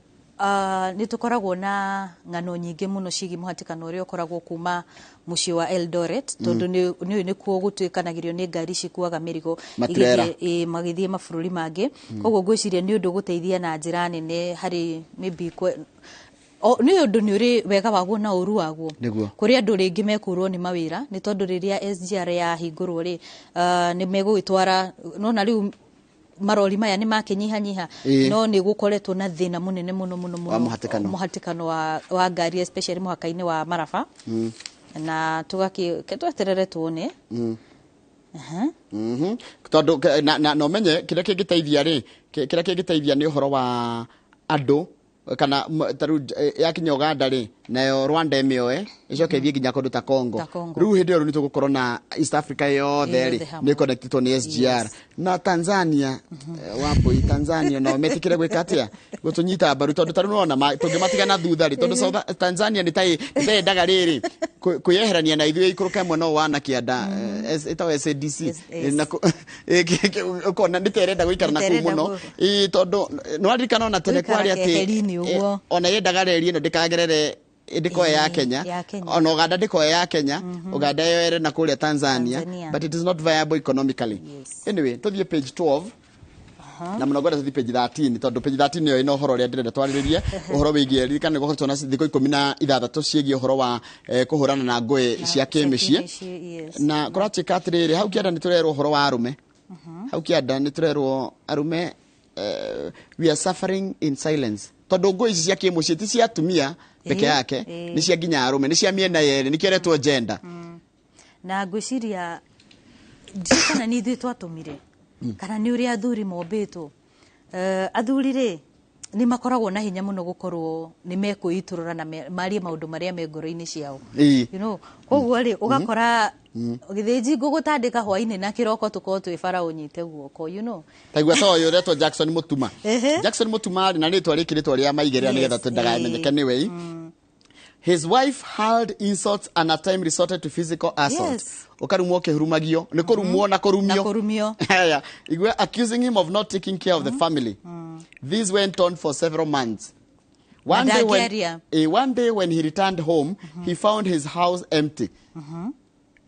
Nĩ tũkoragwo na ng'ano nyingĩ mũno ciĩgiĩ mũhatĩkano ũrĩa ũkoragwo kuma mũciĩ wa Eldoret, tondũ nĩ nĩkuo gũtuĩkanagĩrio nĩ ngari cikuaga mĩrigo Matrera. Magĩthiĩ mabũrũri mangĩ. Koguo ngwĩciria nĩ ũndũ ũgũteithia na njĩra nene harĩ maybe nĩ ũndũ nĩ ũrĩ wega waguo na ũru waguo. Kũrĩ andũ rĩngĩ mekũrwo nĩ mawĩra, nĩ tondũ rĩrĩa SGR yahingũrwo rĩ, nĩ megũgĩtwara nona rĩu marori maya nĩ makĩnyihanyiha, no nĩ gũkoretwo na thĩna mũnene mũno mũno mũno Wa mũhatĩkano. Mũhatĩkano wa ngari, especially mũhaka-inĩ wa Maraba, na tũgakĩ ke tweterere tuone. Aha. Tondũ na ũmenye kĩrĩa kĩngĩteithia rĩ, kĩrĩa kĩngĩteithia nĩ ũhoro wa andũ kana ta rĩu yakinya Uganda rĩ, nayo Rwanda ĩmĩoe ĩcoke ĩthiĩ nginya kũndũ ta Congo. Ta Congo. Rĩu hĩndĩ ĩyo rĩu nĩ tũgũkorwo na East Africa yothe rĩ Yothe hamwe. nĩ connectĩtwo nĩ SGR. Na Tanzania, Wambui, Tanzania no metĩkĩre gwĩka atĩa, gũtũnyita mbaru, tondũ ta rĩu nĩwona tũngĩmatiga na thutha rĩ, tondũ Tanzania nĩ ta yendaga rĩrĩ kwĩyeherania na ithuĩ ikũrũke mwena ũyũ wa na kĩanda, ĩtagwo SADC. Na ũkona nĩ ta ĩrenda gũikara na Nĩ ta kũu ĩrenda mũno. Ĩĩ, tondũ nĩwaririkana ona tene Gũikara kwarĩ atĩ keheri-inĩ ũguo. Ona yendaga reri ĩno ndĩkagerere, ndĩkoe ya Kenya. Ya Kenya. Ona Uganda ndĩkoe ya Kenya, Uganda yoere na kũrĩa Tanzania. Tanzania. But it is not viable economically. Anyway, tũthiĩ page 12 na mũno ngwenda tũthiĩ page 13, tondũ page 13 nĩyo ĩna ũhoro ũrĩa ndĩrenda twarĩrĩrie, ũhoro wĩgiĩ ririkana nĩ gũkoretwo na thikũ 16 ciĩgiĩ ũhoro wa kũhũrana na ngũĩ cia kĩmĩciĩ. Kĩmĩciĩ, yes. Na kũratuĩka atĩrĩrĩ, hau kĩanda nĩ tũrerwo ũhoro wa arũme, hau kĩanda nĩ tũrerwo arũme, we are suffering in silence, tondũ ngũĩ ici cia kĩmũciĩ ti cia atumia peke yake, nĩ cia nginya arũme, nĩ cia mĩena yerĩ, nĩkĩo ĩretwo gender. Na ngwĩciria ndiũĩ kana nĩ ithuĩ twatũmire kana nĩ ũrĩa athuri mombĩtwo. Athuri rĩ nĩ makoragwo na hinya mũno gũkorwo nĩ mekwĩitũrũra na marie maũndũ marĩa me ngoro-inĩ ciao. Koguo rĩ ũgakora gĩthĩnji ngũgũtandĩka hwainĩ na kĩroko tũkorwo twĩ bara ũnyite guoko. Taigua ta ũyũ ũretwo Jackson Mutuma. Jackson Mutuma rĩ, na rĩtwa rĩkĩ rĩtwa rĩa maigĩrĩra nĩgetha ndakamenyeke nĩwe. His wife hurled insults and at time resorted to physical assault. Ũkarumwo ũkĩhurumagio, nĩ kũrumwo na kũrumio. Na kũrumio. Haya, igwe accusing him of not taking care of the family. This went on for several months. One day when, Ndangĩaria. One day when he returned home, he found his house empty.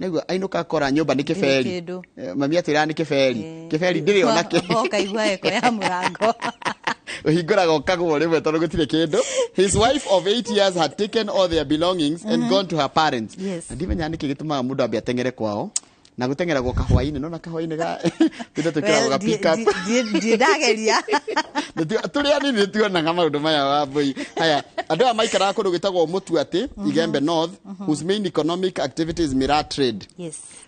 Nĩguo ainũka akora nyũmba nĩ kĩberi. Kĩndũ. Mami atĩra nĩ kĩberi. Kĩberi ndĩrĩ ona kĩ. Ũkaigua eko ya mũrango. Ũhingũraga ũkagwo rĩmwe tondũ gũtirĩ kĩndũ. His wife of 8 years had taken all their belongings and gone to her parents. Na ndimenyaga nĩkĩ gĩtũmaga mũndũ ambe ateng'ere kwao, na gũteng'eragwo kahwainĩ, nona kahwainĩ ga tũrĩa twĩkĩragwo ga pick up. Ndirĩ ndageria. Tũrĩ anini nĩ tuonaga maũndũ maya wa mbũi. Haya, andũ aya maikaraga kũndũ gwĩtagwo Mũtuatĩ, Igembe North, whose main economic activity is miraa trade.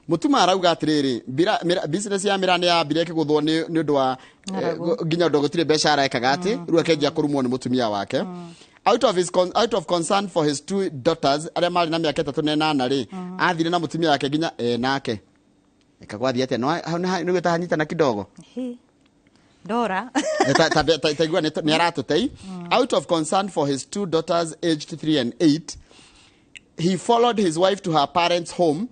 Mũtuma arauga atĩrĩrĩ, business ya miraa nĩ yambire ĩkĩgũthwo nĩ ũndũ wa Ng'aragu. nginya ũndũ gũtirĩ mbeca arekaga atĩ rĩu akenjia kũrumwo nĩ mũtumia wake. Out of concern for his two daughters arĩa marĩ na mĩaka 3 na 8 rĩ, athire na mũtumia wake nginya nake ĩkagwathiĩ atĩa, no hau nĩ gwĩta kidogo. Hi. Dora. Taigua nĩ aratũtei. Out of concern for his two daughters aged 3 and 8, he followed his wife to her parents' home,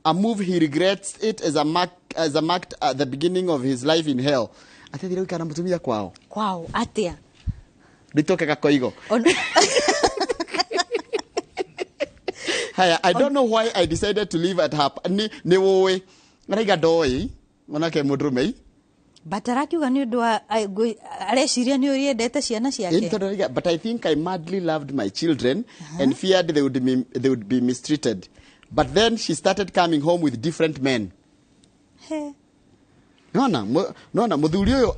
a move he regrets it as a marked at the beginning of his life in hell. Atethire gũikara na mũtumia kwao. Kwao atĩa? Rĩtoke gakoigo. Haya, I don't know why I decided to live at her nĩ ũĩ. Araiga ndoĩ, manake mũndũrũme. But arakiuga nĩ ũndũ wa areciria nĩ ũrĩa endete ciana ciake. Ĩni tondũ araiga, but I think I madly loved my children and feared they would be mistreated. But then she started coming home with different men. He. Nona, nona muthuri uyu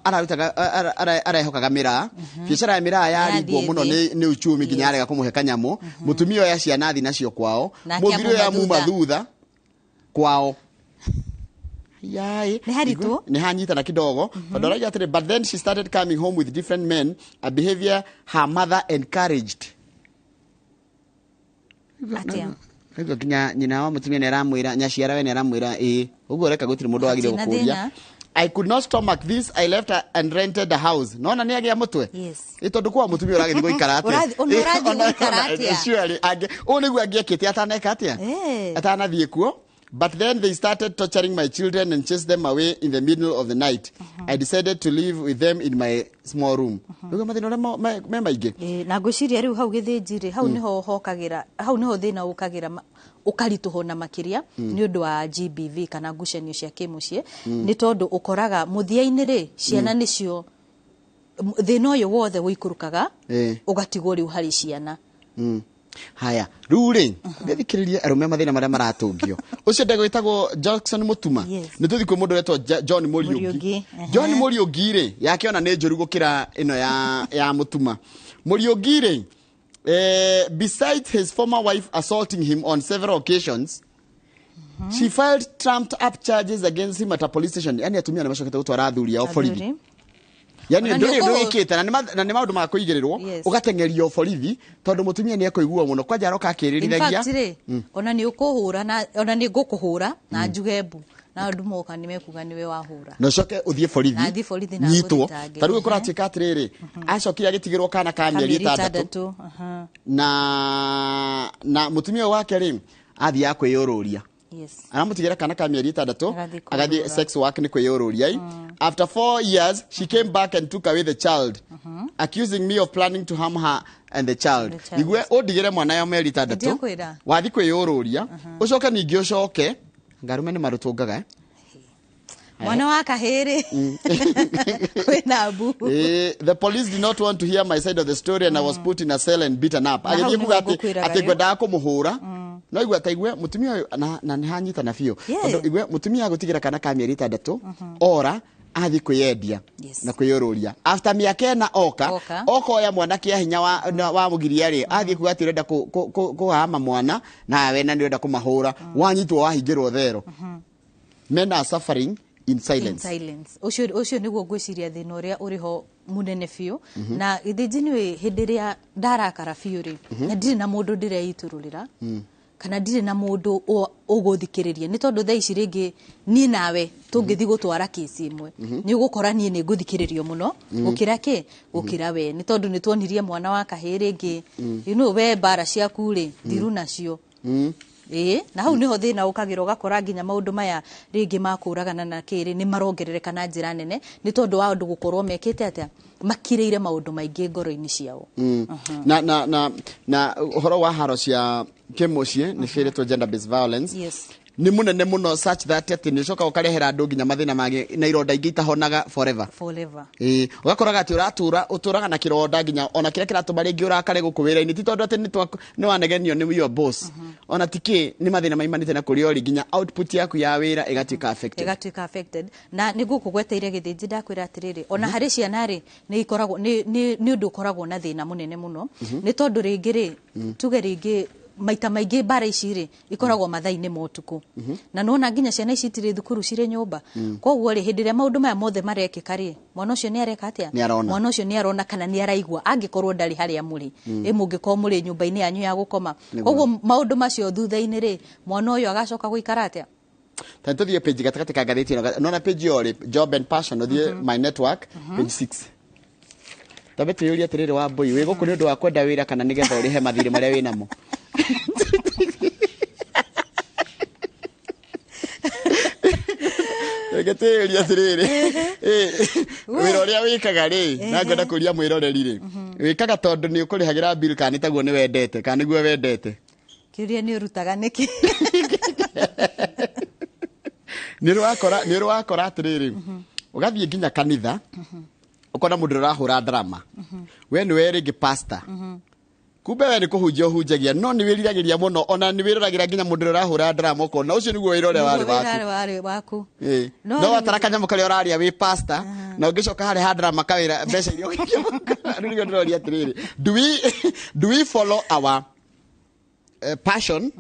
ararutaga, arehokaga miraa. Biacara ya miraa yarigwo Yarathiĩ muno thĩ. nĩ uchumi nginya arega kumuhe kanyamu. Mutumia oya ciana thi nacio kwao. Nake Muthuri uyu amuma amuma thutha. thutha kwao. Yai. Nĩ haritũ? Nĩ hanyitana kidogo. Tondũ arauga atĩrĩ, but then she started coming home with different men, a behavior her mother encouraged. Atĩa? Kaigua nginya nyina wa mũtumia nĩ aramwĩra, nyaciara we nĩ aramwĩra, ĩĩ, ũguo ũreka gũtirĩ mũndũ wagĩrĩire Hatirĩ na gũkũria. thĩna. I could not stomach this. I left her and rented a house. Nona nĩ agĩa mũtwe? Ĩ tondũ kwa mũtumia ũragĩthiĩ gũikara atĩa? Ũrathi, ona ũrathiĩ Ona- gũikara ona- atĩa? Surely, ũũ nĩguo angĩekĩte ataneka atĩa? Atanathiĩ kuo. But then they started torturing my children and chased them away in the middle of the night. I decided to live with them in my small room. Rĩu mathĩna ũrĩa me maingĩ. Ĩĩ, na ngwĩciria rĩu hau gĩthĩnji rĩ, hau nĩho hokagĩra, hau nĩho thĩna ũkagĩra, ũkaritũhwo na makĩria nĩ ũndũ wa GBV kana ngucanio cia kĩmũciĩ, nĩ tondũ ũkoraga mũthia-inĩ rĩ, ciana nĩcio thĩna ũyũ wothe ũikũrũkaga, ũgatigwo rĩu harĩ ciana. Haya, rĩu rĩ, thikĩrĩrie arũme mathĩna marĩa maratũngio. Ũcio ndegwĩtagwo Jackson Mũtuma. Nĩ tũthiĩ kwĩ mũndũ ũretwo John Mũriũngi. Mũriũngi, ehe. John Mũriũngi rĩ, yake ona nĩ njũru gũkĩra ĩno ya Mũtuma. Mũriũngi rĩ, besides his former wife assaulting him on several occasions, she filed trumped up charges against him at a police station. Yani atumia nĩ macokete gũtwara athuri ao borithi. Athuri. Yani Ona nĩ ndũrĩ ũndũ wĩkĩte na nĩ maũndũ ma kũigĩrĩrwo, ũgateng'erio borithi tondũ mũtumia nĩ ekũigua mũno, kwanja aroka In akĩrĩrithagia. fact rĩ, ona nĩ ũkũhũra na ona nĩ ngũkũhũra na njuge mbu, na andũ moka nĩ mekuga nĩwe wahũra. Na ũcoke ũthiĩ borithi, Na thiĩ borithi na nyitwo. ngũthitange. Ta rĩu kũratuĩka atĩrĩrĩ, acokire agĩtigĩrwo kana ka mĩeri Kamĩeri 6. 6, aha. Na mũtumia ũyũ wake rĩ, athiaga kwĩyũrũria. Aramũtigĩra kana ka mĩeri 6, Agathiĩ agathiĩ kũrũra. sex work nĩ kwĩyũrũria. After 4 years she came back and took away the child, accusing me of planning to harm her and the child. The child. Igue ũndigĩre mwana ya mĩeri 6, Ndiakwĩra. wathi kwĩyũrũria, ũcoke ningĩ ũcoke ngarume nĩ marũtũngaga, eh? Mwana wa kahĩrĩ kwĩna mbu. The police did not want to hear my side of the story and I was put in a cell and beaten up. Na hau Agĩthiĩ nĩho kuga atĩ ngũkwĩraga atĩ rĩu. ngwendaga kũmũhũra. No igua ta igue mũtumia ũyũ na nĩ hanyitana biũ. Tondũ igue mũtumia agũtigĩra kana ka mĩeri 6, ora athiĩ kwĩyendia na kwĩyũrũria. After mĩaka 4 oka, Oka. oka oya mwana kĩa hinya wa mũgiria rĩ, athiĩ kuga atĩ ũrenda kũhama mwana nawe na nĩ ũrenda kũmahũra, wanyitwo wahingĩrwo thero. Men are suffering in silence. In silence. Ũcio nĩguo ngwĩciria thĩna ũrĩa ũrĩ ho mũnene biũ. Na gĩthĩnji nĩ hĩndĩ ĩrĩa ndarakara biũ rĩ, na ndirĩ na mũndũ ndĩreitũrũrĩra, kana ndirĩ na mũndũ ũgũthikĩrĩria, nĩ tondũ thaa ici rĩngĩ niĩ nawe tũngĩthiĩ gũtwara kesi ĩmwe, nĩ ũgũkora niĩ nĩ ngũthikĩrĩrio mũno gũkĩra kĩ, gũkĩra we, nĩ tondũ nĩ tuonirie mwana wa kahĩĩ rĩngĩ, you know, we mbara ciaku rĩ, thiru nacio. Ĩĩ, na hau nĩho thĩna ũkagĩra, ũgakora nginya maũndũ maya rĩngĩ ma kũragana na kĩrĩ nĩ marongerereka na njĩra nene, nĩ tondũ wa andũ gũkorwo mekĩte atĩa, makirĩire maũndũ maingĩ ngoro-inĩ ciao. Na ũhoro wa haro cia kĩmũciĩ nĩ ciĩrĩtwo gender based violence. Nĩ mũnene mũno such that atĩ nĩ ũcokaga ũkarehera andũ nginya mathĩna mangĩ na ironda ingĩ itahonaga forever. Forever. Ĩĩ, ũgakoraga atĩ ũtũraga na kĩronda nginya ona kĩrĩa kĩratũma rĩngĩ ũrakare gũkũ wĩra-inĩ, ti tondũ atĩ nĩ wanegenio nĩ your boss. Ona ti kĩ, nĩ mathĩna maimanĩte na kũrĩa ũrĩ, nginya output yaku ya wĩra ĩgatuĩka affected. Ĩgatuĩka affected. Na nĩ ngũkũgweteire gĩthĩnji ndakwĩra atĩrĩrĩ, ona harĩ ciana rĩ, nĩ ikoragwo, nĩ, nĩ, nĩ ũndũ ũkoragwo na thĩna mũnene mũno. Nĩ tondũ rĩngĩ rĩ, tuge rĩngĩ maita maingĩ mbara ici rĩ, ikoragwo mathaa-inĩ ma ũtukũ. Na nĩwona nginya ciana ici itirĩ thukuru cirĩ nyũmba. Koguo rĩ, hĩndĩ ĩrĩa maũndũ maya mothe marekĩka rĩ, mwana ũcio nĩ areka atĩa? Nĩ arona. Mwana ũcio nĩ arona kana nĩ araigua, angĩkorwo ndarĩ harĩa mũrĩ. Ĩ mũngĩkorwo mũrĩ nyũmba-inĩ yanyu ya gũkoma. Koguo maũndũ macio thutha-inĩ rĩ, mwana ũyũ agacoka gũikara atĩa? Ta tũthiĩ page gatagatĩ ka ngathĩti ĩno. Nona page ĩyo rĩ, Job and Passion, ũthiĩ My Network, page 6. Tambe twĩyũrie atĩrĩrĩ, Wambũi, wĩ gũkũ nĩ ũndũ wa kwenda wĩra kana nĩgetha ũrĩhe mathirĩ marĩa wĩ namo? Reke twĩyũrie atĩrĩrĩ, wĩra ũrĩa wĩkaga rĩ, na ngwenda kũria mwĩroreri rĩ, wĩkaga tondũ nĩ ũkũrĩhagĩra bill kana nĩ taguo nĩ wendete, kana nĩguo wendete? Kĩũria nĩ ũrutaga nĩkĩ? Nĩ ũrakora atĩrĩrĩ, ũgathiĩ nginya kanitha, ũkona mũndũ ũrahũra drama. We nĩwe rĩngĩ pastor. Kumbe we nĩ kũhunjia ũhunjagia, no nĩ wĩriragĩria mũno, ona nĩ wĩroragĩra nginya mũndũ ũrĩa ũrahũra drama ũkona ũcio nĩguo wĩra ũrĩa warĩ Nĩguo waku. wĩra warĩ waku. Ĩĩ. No No rĩu watara kanyamũ karĩa ũrarĩa wĩ pastor, na ũngĩcoka harĩa ha drama kawĩra mbeca iria ũgĩikia mũhuko. Rĩu nĩguo ndĩroria atĩrĩrĩ, do we follow our passion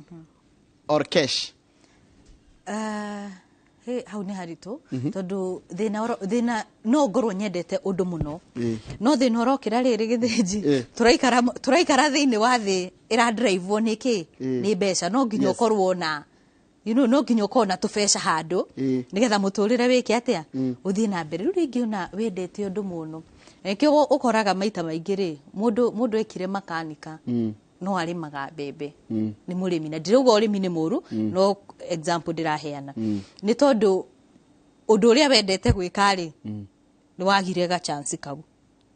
or cash? He, hau nĩ haritũ, tondũ thĩna no ngorwo nyendete ũndũ mũno. No thĩna ũrokĩra rĩrĩ gĩthĩnji, tũraikara thĩinĩ wa thĩ ĩradrivewo nĩ kĩ? Nĩ mbeca. No nginya ũkorwo na, you know, no nginya ũkorwo na tũbeca handũ, nĩgetha mũtũrĩre wĩke atĩa? Ũthiĩ na mbere. Rĩu rĩngĩ ona wendete ũndũ mũno. Nĩkĩo ũkoraga maita maingĩ rĩ, mũndũ ekire makanika. No arĩmaga mbembe, nĩ mũrĩmi, na ndirauga ũrĩmi nĩ mũru, no example ndĩraheana, nĩ tondũ ũndũ ũrĩa wendete gwĩka rĩ, nĩ wagire ga chance kau,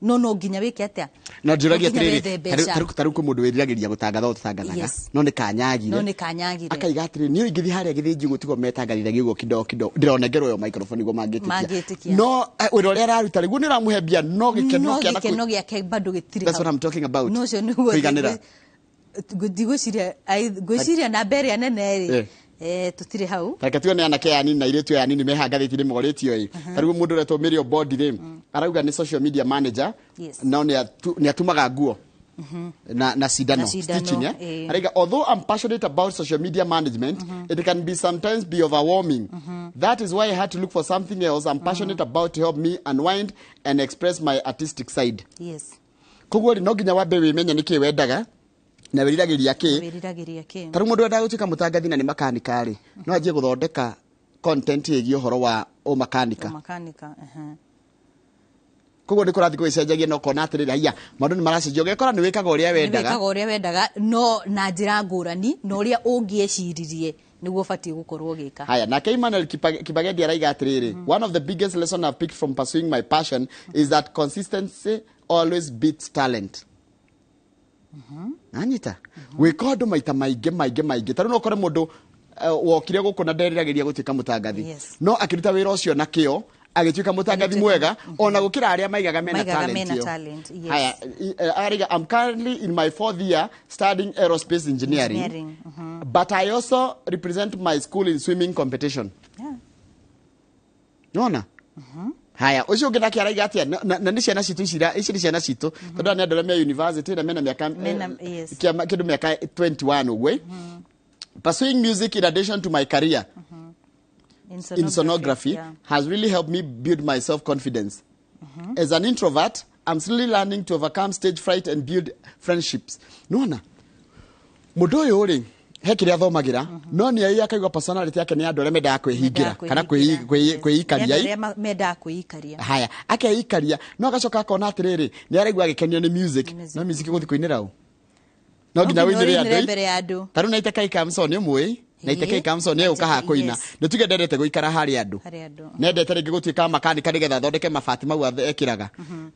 no nginya wĩke atĩa? No njũragia No nginya atĩrĩrĩ, wethe mbeca. tarĩu kwĩ mũndũ wĩriragĩria gũtangatha ũtangathaga, no nĩ kanyagire. No nĩ kanyagire. Akaiga atĩrĩ, niĩ ingĩthiĩ harĩa gĩthĩnji ũguo tiguo metangathithagia ũguo kidogo kidogo, ndĩronengerwo ĩyo microphone nĩguo mangĩtĩkia. Mangĩtĩkia. No wĩra ũrĩa araruta rĩguo nĩ ũramũhe mbia, no gĩkeno no kĩa na gĩkeno gĩake bado gĩtirĩ That's hau. what I'm talking about. No ũcio nĩguo. Kũiganĩra. Ngwĩciria namba ĩrĩa nene rĩ, tũtirĩ hau. Reke tuone anake aya anini na airĩtu aya anini meha ngathĩti-inĩ morĩtio ĩ. Tarĩu mũndũ ũretwo Mary Obondi rĩ, arauga nĩ social media manager, no nĩ atumaga nguo na cindano. Na cindano, stitching, eh? Arauga, "Although I'm passionate about social media management, it can be sometimes be overwhelming. That is why I had to look for something else I'm passionate about to help me unwind and express my artistic side." Koguo rĩ, no nginya wambe wĩmenye nĩkĩ wendaga na wĩriragĩria kĩ. Wĩriragĩria kĩ. Tarĩu mũndũ wendaga gũtuĩka mũtangathi na nĩ makanika rĩ, no anjie gũthondeka content ĩgiĩ ũhoro wa ũmakanika. Makanika. Koguo nĩ kũrathiĩ gũgĩcenjagia na ũkona atĩrĩrĩ, haiya, maũndũ nĩ maracenjia, ũgekora nĩ wĩkaga ũrĩa wendaga. Nĩ wĩkaga ũrĩa wendaga, no na njĩra ngũrani na ũrĩa ũngĩeciririe nĩguo ũbatiĩ gũkorwo ũgĩka. Haya, nake Emmanuel Kibagendi araiga atĩrĩrĩ, "One of the biggest lesson I've picked from pursuing my passion is that consistency always beats talent." Anyita gwĩka ũndũ maita maingĩ maingĩ maingĩ. Tarĩu no ũkore mũndũ wokire gũkũ na nderiragĩria gũtuĩka mũtangathi, no akĩruta wĩra ũcio na kĩo, agĩtuĩka mũtangathi mwega ona gũkĩra arĩa maigaga mena Maigaga talent mena ĩyo. talent, yes. Haya, araiga, "I'm currently in my fourth year studying aerospace engineering, Engineering. but I also represent my school in swimming competition." Nona haya, ũcio ũngĩ nake araiga atĩa? Na nĩ ciana citũ ici, ici nĩ ciana citũ, tondũ aya nĩ andũ arĩa me university na mena mĩaka Mena, yes. kĩndũ mĩaka 21 ũguo, eh? "Pursuing music in addition to my career in sonography has really helped me build my self confidence. As an introvert, I'm slowly learning to overcome stage fright and build friendships." Nona mũndũ ũyũ rĩ, he kĩrĩa athomagĩra, no nĩ ai akaigua personality yake nĩ andũ arĩa mendaga kwĩhingĩra kana kwĩikaria. Nĩ andũ arĩa mendaga kwĩikaria. Haya, akeikaria, no agacoka akona atĩrĩrĩ, nĩ araigua agĩkenio nĩ music, no music gũthiĩ kũinĩra ũ? No nginya ũinĩre ũinĩre andũ. Mbere ya andũ. Tarĩu na Itekai Kamson nĩ ũmũĩ, na Itekai Kamson nĩ egũka haha kũina. Nĩ tuge ndendete gũikara harĩ andũ, harĩ andũ. Nendete rĩngĩ gũtuĩka makanika nĩgetha athondeke mabati mau ekĩraga.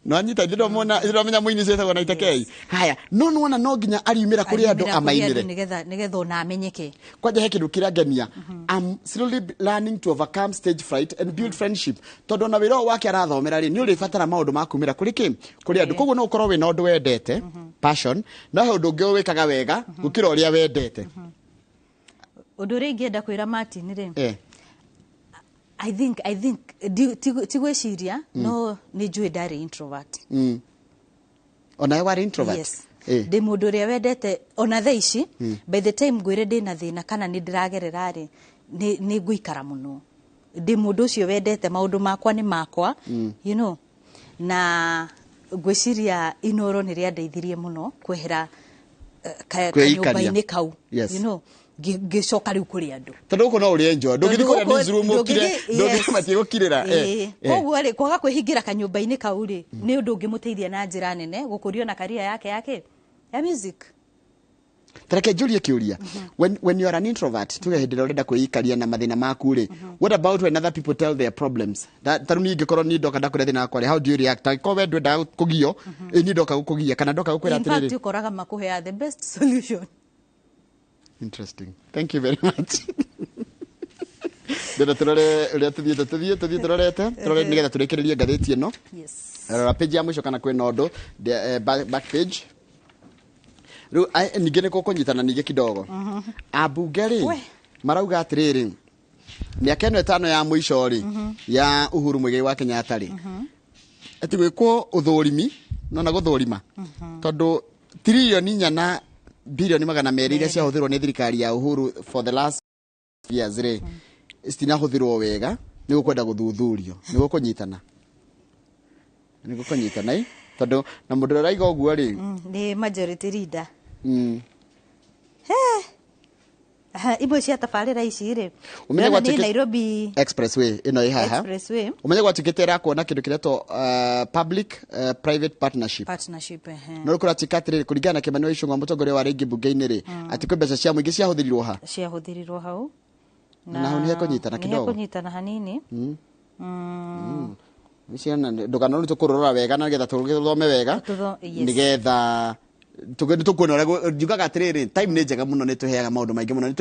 No anyita ithe ndĩromenya mũini ũcio wĩtagwo na Itekei. Haya, no nĩwona no nginya ariumĩra kũrĩ andũ Ariumĩra kũrĩ andũ amainĩre. Nĩgetha ona amenyeke. Kwanja he kĩndũ kĩrangenia, "I'm slowly learning to overcome stage fright and build friendship," tondũ ona wĩra ũyũ wake arathomera rĩ, nĩ ũrĩbatara maũndũ ma kumĩra kũrĩ kĩ, kũrĩ andũ. Koguo no ũkorwo wĩna ũndũ wendete, passion, no he ũndũ ũngĩ wĩkaga wega gũkĩra ũrĩa wendete. Ũndũ ũrĩa ingĩenda kwĩra Martin rĩ, I think ti gwĩciria, no nĩ njũĩ ndarĩ introvert. Onawe warĩ introvert? Yes. Ndĩ mũndũ ũrĩa wendete ona thaa ici, by the time ngwĩre ndĩna thĩna kana nĩ ndĩragerera rĩ, nĩ ngũikara mũno. Ndĩ mũndũ ũcio wendete maũndũ makwa nĩ makwa, na ngwĩciria Inoro nĩ rĩandeithirie mũno kwehera Kwĩikaria. kanyũmba-inĩ kau, ngĩcoka rĩu kũrĩ andũ. Tondũ gũkũ no ũrĩe njũa, ndũngĩthiĩ kũrĩa newsroom ũkire, ndũngĩthiĩ matigũkirĩra. Koguo rĩ, kwaga kwĩhingĩra kanyũmba-inĩ kau rĩ, nĩ ũndũ ũngĩmũteithia na njĩra nene gũkũria ona career yake ya music. Tareke njũrie kĩũria, when you are an introvert, tuge hĩndĩ ĩrĩa ũrenda kwĩikaria na mathĩna maku rĩ, what about when other people tell their problems? Ta rĩu niĩ ingĩkorwo niĩ ndoka ndakũrĩa thĩna wakwa rĩ, how do you react? Angĩkorwo we ndwendaga kũgio, ĩ niĩ ndoka gũkũgia kana ndoka gũkwĩra In fact, atĩrĩrĩ. ũkoraga makũheaga the best solution. Interesting, thank you very much. Ndĩrenda tũrore ũrĩa tũthiĩte, tũthiĩ tũrorete, tũrore nĩgetha tũrĩkĩrĩrie ngathĩti ĩno. Rora page ya mũico kana kwĩna ũndũ back page. Rĩu ningĩ nĩ gũkũnyitana ningĩ kidogo. Ambunge rĩ, marauga atĩrĩrĩ, mĩaka ĩno 5 ya mũico rĩ, ya Uhuru Muigai wa Kenyatta rĩ, atĩ gwĩkwo ũthũrimi, nona gũthũrima, tondũ 4 na birioni 200 iria ciahũthĩrwo nĩ thirikari ya Uhuru for the last years rĩ, citinahũthĩrwo wega, nĩ gũkwenda gũthuthurio. Nĩ gũkũnyitana, nĩ gũkũnyitana ĩ, tondũ na mũndũ ũrĩa ũraiga ũguo rĩ, Nĩ majority leader. Aha, imwe cia tabarĩra ici rĩ, Ũmenye ndĩrona nĩ Nairobi Expressway ĩno ĩ haha. Expressway. Ũmenye gwatuĩkĩte ĩrakuona kĩndũ kĩretwo public private partnership. Partnership, ehe. No kũratuĩka atĩrĩrĩ, kũringana na Kĩmani wa Ichung'wa, mũtongoria wa rĩngĩ mbunge-inĩ rĩ, atĩ kwĩ mbeca cia mũingĩ ciahũthĩrirwo ha. Ciahũthĩrirwo hau. Na hau nĩ hekũnyitana nĩ kidogo. Hekũnyitana hanini. Ciana ndũkanone, tũkũrora wega na nĩgetha tũgĩthome wega. Yes. Nĩgetha nĩ tũkuona ũrĩa njugaga atĩrĩrĩ, time nĩ njega mũno, nĩ tũheaga maũndũ maingĩ mũno, nĩ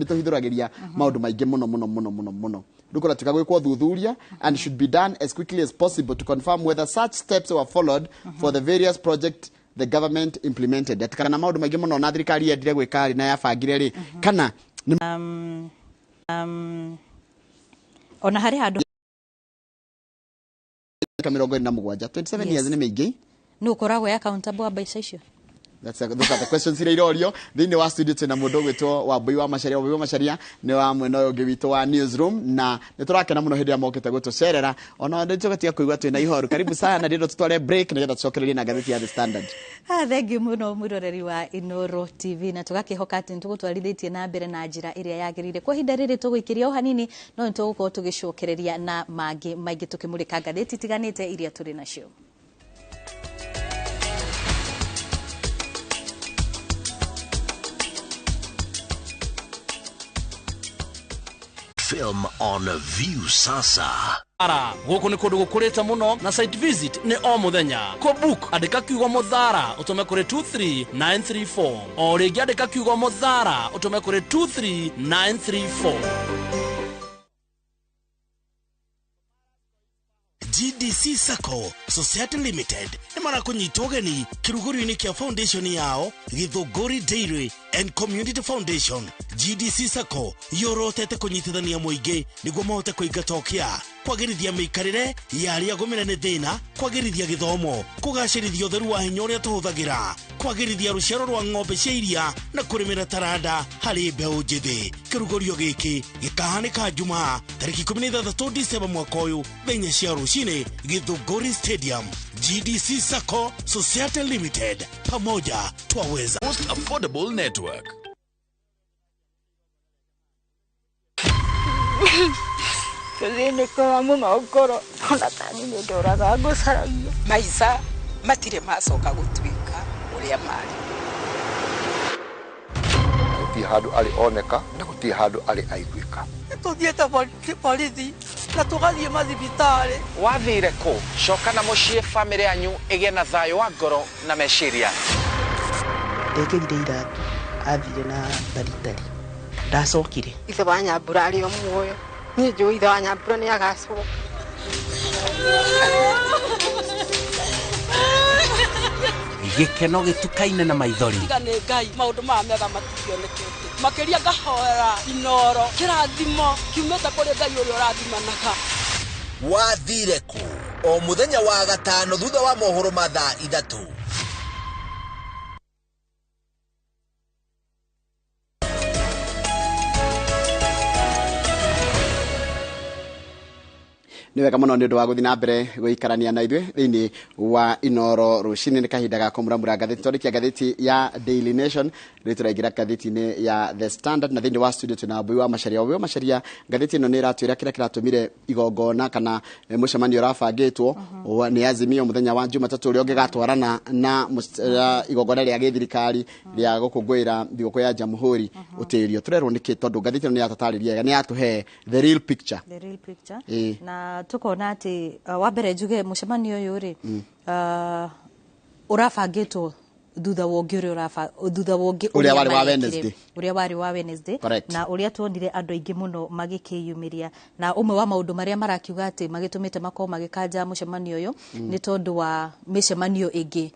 tũhithũragĩria maũndũ maingĩ mũno mũno mũno mũno mũno. Rĩu kũratuĩka gwĩkwo thuthuria and should be done as quickly as possible to confirm whether such steps were followed for the various project the government implemented, atĩ kana maũndũ maingĩ mũno na thirikari yendire gwĩka rĩ na yabangire rĩ, kana nĩ Ona harĩ handũ mĩaka 27, 27 Yes. years nĩ mĩingĩ. Nũ ũkoragwo accountable wa mbeca icio? Those are the questions iria irorio thĩinĩ wa studio. Twĩna mũndũ ũgwĩtwo Wambui wa Macharia. Wambui wa Macharia nĩ wa mwena ũyũ ũngĩ witũ wa newsroom, na nĩ tũrakena mũno hĩndĩ ĩrĩa mokĩte gũtũcerera, ona nĩ tũgatiga kũigua twĩna ihoru. Karibu sana. Ndĩrenda tũtware break nĩgetha tũcokererie na ngathĩti ya The Standard. Ah, thank you mũno mwĩroreri wa Inoro TV, na tũgakĩhoka atĩ nĩtũgũtwarithĩtie na mbere na njĩra ĩrĩa yagĩrĩire. Kwa ihinda rĩrĩ tũgũikĩria o hanini, no nĩtũgũkorwo tũgĩcokereria na mangĩ maingĩ tũkĩmũrĩka ngathĩti itiganĩte iria tũrĩ nacio. Film on Viusasa. Ara gũkũ nĩ kũndũ gũkũrĩte mũno na site visit nĩ o mũthenya. Kũbook, andĩka kiugo mũthara ũtũme kũrĩ 23934. O rĩngĩ, andĩka kiugo mũthara ũtũme kũrĩ 23934. GDC Sacco Society Limited nĩ marakũnyita ũgeni kĩrugũrio-inĩ kĩa foundation yao, Gĩthũngũri Dairy and Community Foundation. GDC Sacco yorotete kũnyitithania mũingĩ nĩguo mahote kũingata ũkĩa, kwagĩrithia mĩikarĩre ya arĩa agũmĩre nĩ thĩna, kwagĩrithia gĩthomo, kũgacĩrithia ũtheru wa hinya ũrĩa tũhũthagĩra, kwagĩrithia rũciaro rwa ng'ombe cia iria na kũrĩmĩra taranda harĩ mbeũ njĩthĩ. Kĩrugũrio gĩkĩ gĩkahanĩka Jumaa tarĩki 16 Disemba mwaka ũyũ, thaa 4 cia rũcinĩ, Gĩthũngũri Stadium. GDC Sacco Society Limited, pamoja twaweza. Most affordable network. Tũthĩnĩkaga mũno ngoro, ona tani nĩ ndoraga ngũcaragia. Maica matirĩ macoka gũtuĩka ũrĩa marĩ. Gũtirĩ handũ arĩ oneka na gũtirĩ handũ arĩ aiguĩka. Tũthiĩte borithi na tũgathiĩ mathibitarĩ. Wathire kũ? Coka na mũciĩ, bamĩrĩ yanyu ĩgĩe na thayũ wa ngoro na meciria. Ndekĩrire iratũ, athire na taritari, ndacokire. Ithe wa Nyambura arĩ o muoyo. Niĩ njũĩ ithe wa Nyambura nĩ agacoka. Gĩkeno gĩtukaine na maithori. Tiga nĩ Ngai, maũndũ maya mega matikĩonekete. Makĩria ngahoera Inoro kĩrathimo kiumĩte kũrĩ Ngai ũrĩa ũrathimanaga. Wathire kũ? O mũthenya wa gatano thutha wa mohoro ma thaa 3. Nĩ wega mũno nĩ ũndũ wa gũthiĩ na mbere gũikarania na ithuĩ thĩinĩ wa Inoro rũcinĩ. Nĩ kahinda ga kũmuramura ngathĩti. Twandĩkia ngathĩti ya Daily Nation, rĩu tũraingĩra ngathĩti-inĩ ya The Standard, na thĩinĩ wa studio twĩna Wambui wa Macharia. Wambui wa Macharia, ngathĩti ĩno nĩ ĩratwĩra kĩrĩa kĩratũmire igongona kana mũcemanio ũrabangĩtwo nĩ Azimio mũthenya wa Jumatatũ ũrĩa ũngĩgatwarana na igongona rĩa gĩthirikari rĩa gũkũngũĩra thigũkũ ya Jamhuri ũtĩrio. Tũrerwo nĩkĩ? Tondũ ngathĩti ĩno nĩ yatũtarĩria wega, nĩ yatũhe the real picture. The real picture. Ĩĩ. Na tukona atĩ wa mbere njuge mũcemanio ũyũ rĩ, ũrabangĩtwo thutha wa ũngĩ ũrĩa thutha wa ũngĩ Ũrĩa warĩ wa marekire, Wednesday. Ũrĩa warĩ wa Wednesday. Correct. Na ũrĩa tuonire andũ aingĩ mũno magĩkĩyumĩria, na ũmwe wa maũndũ marĩa marakiuga atĩ magĩtũmĩte makorwo magĩkanja mũcemanio ũyũ nĩ tondũ wa mĩcemanio ĩngĩ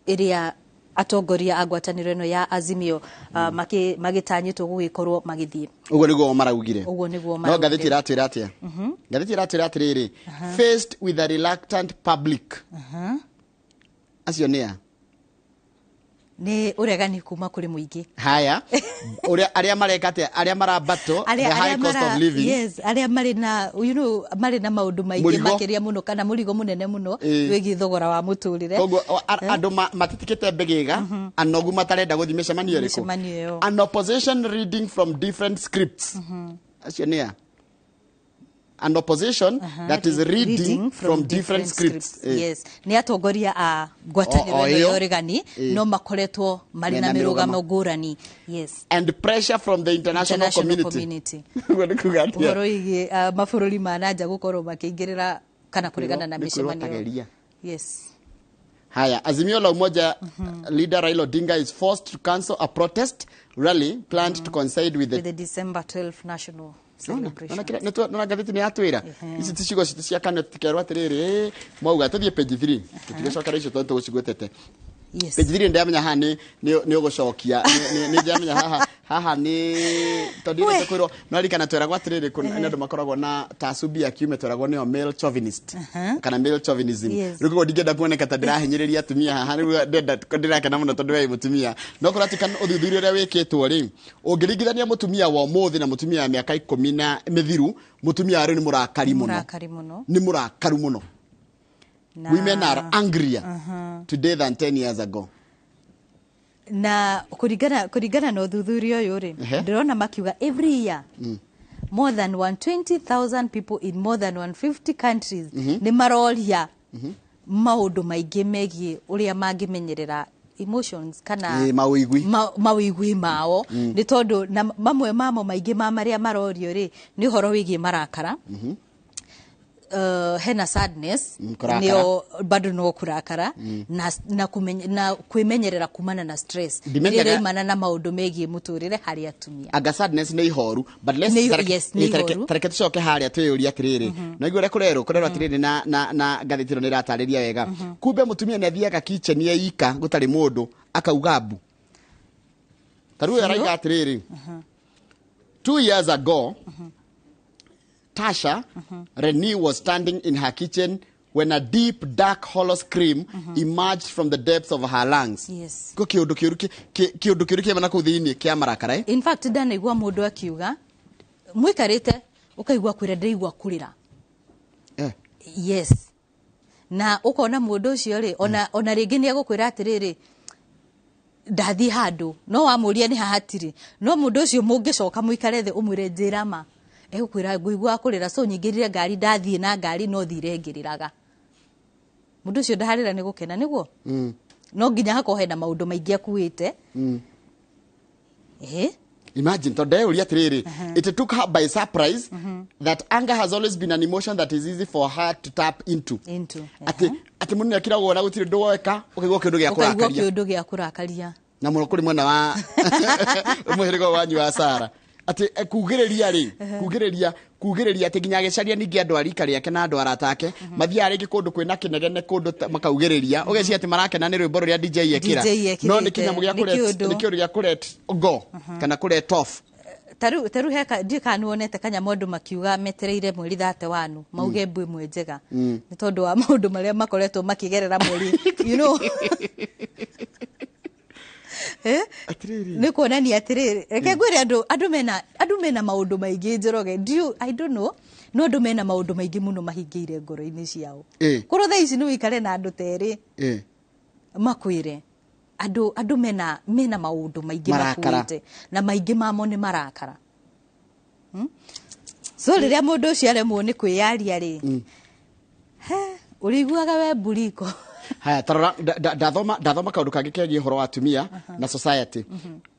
ĩrĩa atongoria a ngwatanĩro ĩno ya Azimio magĩtanyĩtwo gũgĩkorwo magĩthiĩ. Ũguo nĩguo maraugire. Ũguo nĩguo No maraugire. ngathĩti ĩratwĩra atĩa? Ngathĩti ĩratwĩra atĩrĩrĩ, faced with a reluctant public. Acio nĩ a? Nĩ ũregani kuma kũrĩ mũingĩ. Haya, ũrĩa arĩa mareka atĩa, arĩa marambatwo the high cost of living. Yes, arĩa marĩ na marĩ na maũndũ maingĩ Mũrigo. makĩria mũno kana mũrigo mũnene mũno wĩgiĩ thogora wa mũtũrĩre. Koguo andũ matitikĩte mbĩgĩga, anogu matarenda gũthiĩ mĩcemanio ĩrĩkũ? Mĩcemanio ĩyo. An opposition reading from different scripts. Acio nĩ a an opposition that is reading from different scripts. Yes, nĩ atongoria a ngwatanĩro O ĩno ya ĩyo. ũregani no makoretwo marĩ Mena na mĩrũgamo mĩrũgamo. ngũrani. Yes. And pressure from the international International community. community. Ũguo nĩ kuga atĩa? Ũhoro wĩgiĩ mabũrũri ma nanja gũkorwo makĩingĩrĩra kana kũregana na Nĩ kwĩrwo mĩcemanio. tageria. Yes. Haya, Azimio la Umoja leader Raila Odinga is forced to cancel a protest rally planned to coincide with the With the December 12 national celebration. Nona ngathĩti nĩ yatwĩra ici ti ciugo citũ cia kanua tũtikerwo atĩrĩrĩ, mwauga tũthiĩ page 3 tũtigĩcokera icio tondũ tũgũcigwetete. Yes. Page 3 ndĩramenya haha nĩ ũgũcokia. Nĩ ndĩramenya haha nĩ tondũ We. nĩ kwĩrwo no ririkana tweragwo atĩrĩrĩ nĩ andũ makoragwo na ta asubi ya kiume tweragwo nĩo male chauvinist kana male chauvinism. Yes. Rĩu koguo ndingĩenda kuoneka ta ndĩrahinyĩrĩria atumia haha, rĩu ndĩrenda ndĩrakena mũno tondũ we wĩ mũtumia, no kũratuĩka ũthuthuria ũrĩa wĩkĩtwo rĩ, ũngĩringithania mũtumia wa ũmũthĩ na mũtumia wa mĩaka 10 na mĩthiru, mũtumia wa rĩu nĩ mũrakari mũno. Mũrakari mũno. Nĩ mũrakaru mũno. Na Women are angrier today than 10 years ago. Na kũringana na ũthuthuria ũyũ rĩ, ndĩrona makiuga every year more than 120,000 people in more than 150 countries nĩ maroria maũndũ maingĩ megiĩ ũrĩa mangĩmenyerera emotions kana Mawĩigwi. Mawĩigwi mao, nĩ tondũ na mamwe mamo maingĩ ma marĩa marorio rĩ nĩ ũhoro wĩgiĩ marakara, hena sadness, Kũrakara. nĩyo bado no kũrakara, na kwĩmenyerera kumana na stress Ndimenyaga- ĩrĩa ĩraimana na maũndũ megiĩ mũtũrĩre harĩ atumia. Anga sadness nĩ ihoru, but let's Yes, nĩ ihoru. tareke tũcoke harĩa twĩyũrie atĩrĩrĩ, na iguo ũrĩa kũrerwo atĩrĩrĩ, na ngathĩti ĩno nĩ ĩratarĩria wega, kumbe mũtumia nĩ athiaga kitchen ye ika gũtarĩ mũndũ akauga mbu. Ta rĩu ũyũ arauga atĩrĩrĩ, 2 years ago Tasha Renee was standing in her kitchen when a deep, dark, hollow scream emerged from the depths of her lungs. Yes. Ko kĩũndũ kĩũru kĩũndũ kĩũru kĩmana kũu thĩinĩ kĩa marakara, eh? In fact, ndanaigua mũndũ akiuga mũikarĩte ũkaigua kwĩra ndĩraigua kũrĩra. Yes, na ũkona mũndũ ũcio rĩ, ona rĩngĩ nĩ egũkwĩra atĩrĩrĩ, ndathiĩ handũ, no wamũria nĩ hahatirĩ, no mũndũ ũcio mũngĩcoka mũikare thĩ ũmwĩre njĩra ma, egũkwĩra ngũigua kũrĩra, so nyingĩrire ngari, ndathiĩ na ngari no thire ngĩrĩraga. Mũndũ ũcio ndaharĩra nĩ gũkena nĩguo, no nginya hakorwo hena maũndũ maingĩ akuĩte. Imagine, tondũ ndeyũria atĩrĩrĩ, it took her by surprise that anger has always been an emotion that is easy for her to tap into. Into. Atĩ mũndũ nĩakiragwo na gũtirĩ ũndũ weka, ũkaigua kĩũndũ gĩa Ũkaigua kũrakaria. kĩũndũ gĩa kũrakaria. Na mũno kũrĩ mwena wa mũhĩrĩga wanyu wa Sara atĩ kugĩrĩria rĩ, kugĩrĩria atĩ nginya agĩcaria ningĩ andũ a rika rĩake na andũ arata ake mathiaga rĩngĩ kũndũ kwĩna kĩnegene, kũndũ makaugĩrĩria, ũgeciria atĩ marakena nĩ rwĩmbo rũrĩa DJ ekĩra, DJ ekĩrĩte. No nĩ kĩnyamũ gĩa Nĩ kĩũndũ. nĩ kĩũndũ gĩa kũlet go kana kũlet off. Tarĩu heka ndiũ kana nĩwonete kanyamũ andũ makiuga metereire mweri 31 mauge mbu ĩmwe njega, nĩ tondũ wa maũndũ marĩa makoretwo makĩgerera mweri. Nĩ kuonania atĩrĩrĩ, reke ngwĩre, andũ mena maũndũ maingĩ, Njoroge. Ndiũ, I don't know, no andũ mena maũndũ maingĩ mũno mahingĩire ngoro-inĩ ciao. Korwo thaa ici nĩ ũikare na andũ ta erĩ makwĩre andũ mena maũndũ maingĩ Marakara. makuĩte, na maingĩ mamo nĩ marakara. So rĩrĩa mũndũ ũcio aremwo nĩ kwĩyaria rĩ, he ũrĩiguaga we mburiko. Haya, tarora, ndathoma kaũndũ kangĩ kegiĩ ũhoro wa atumia na society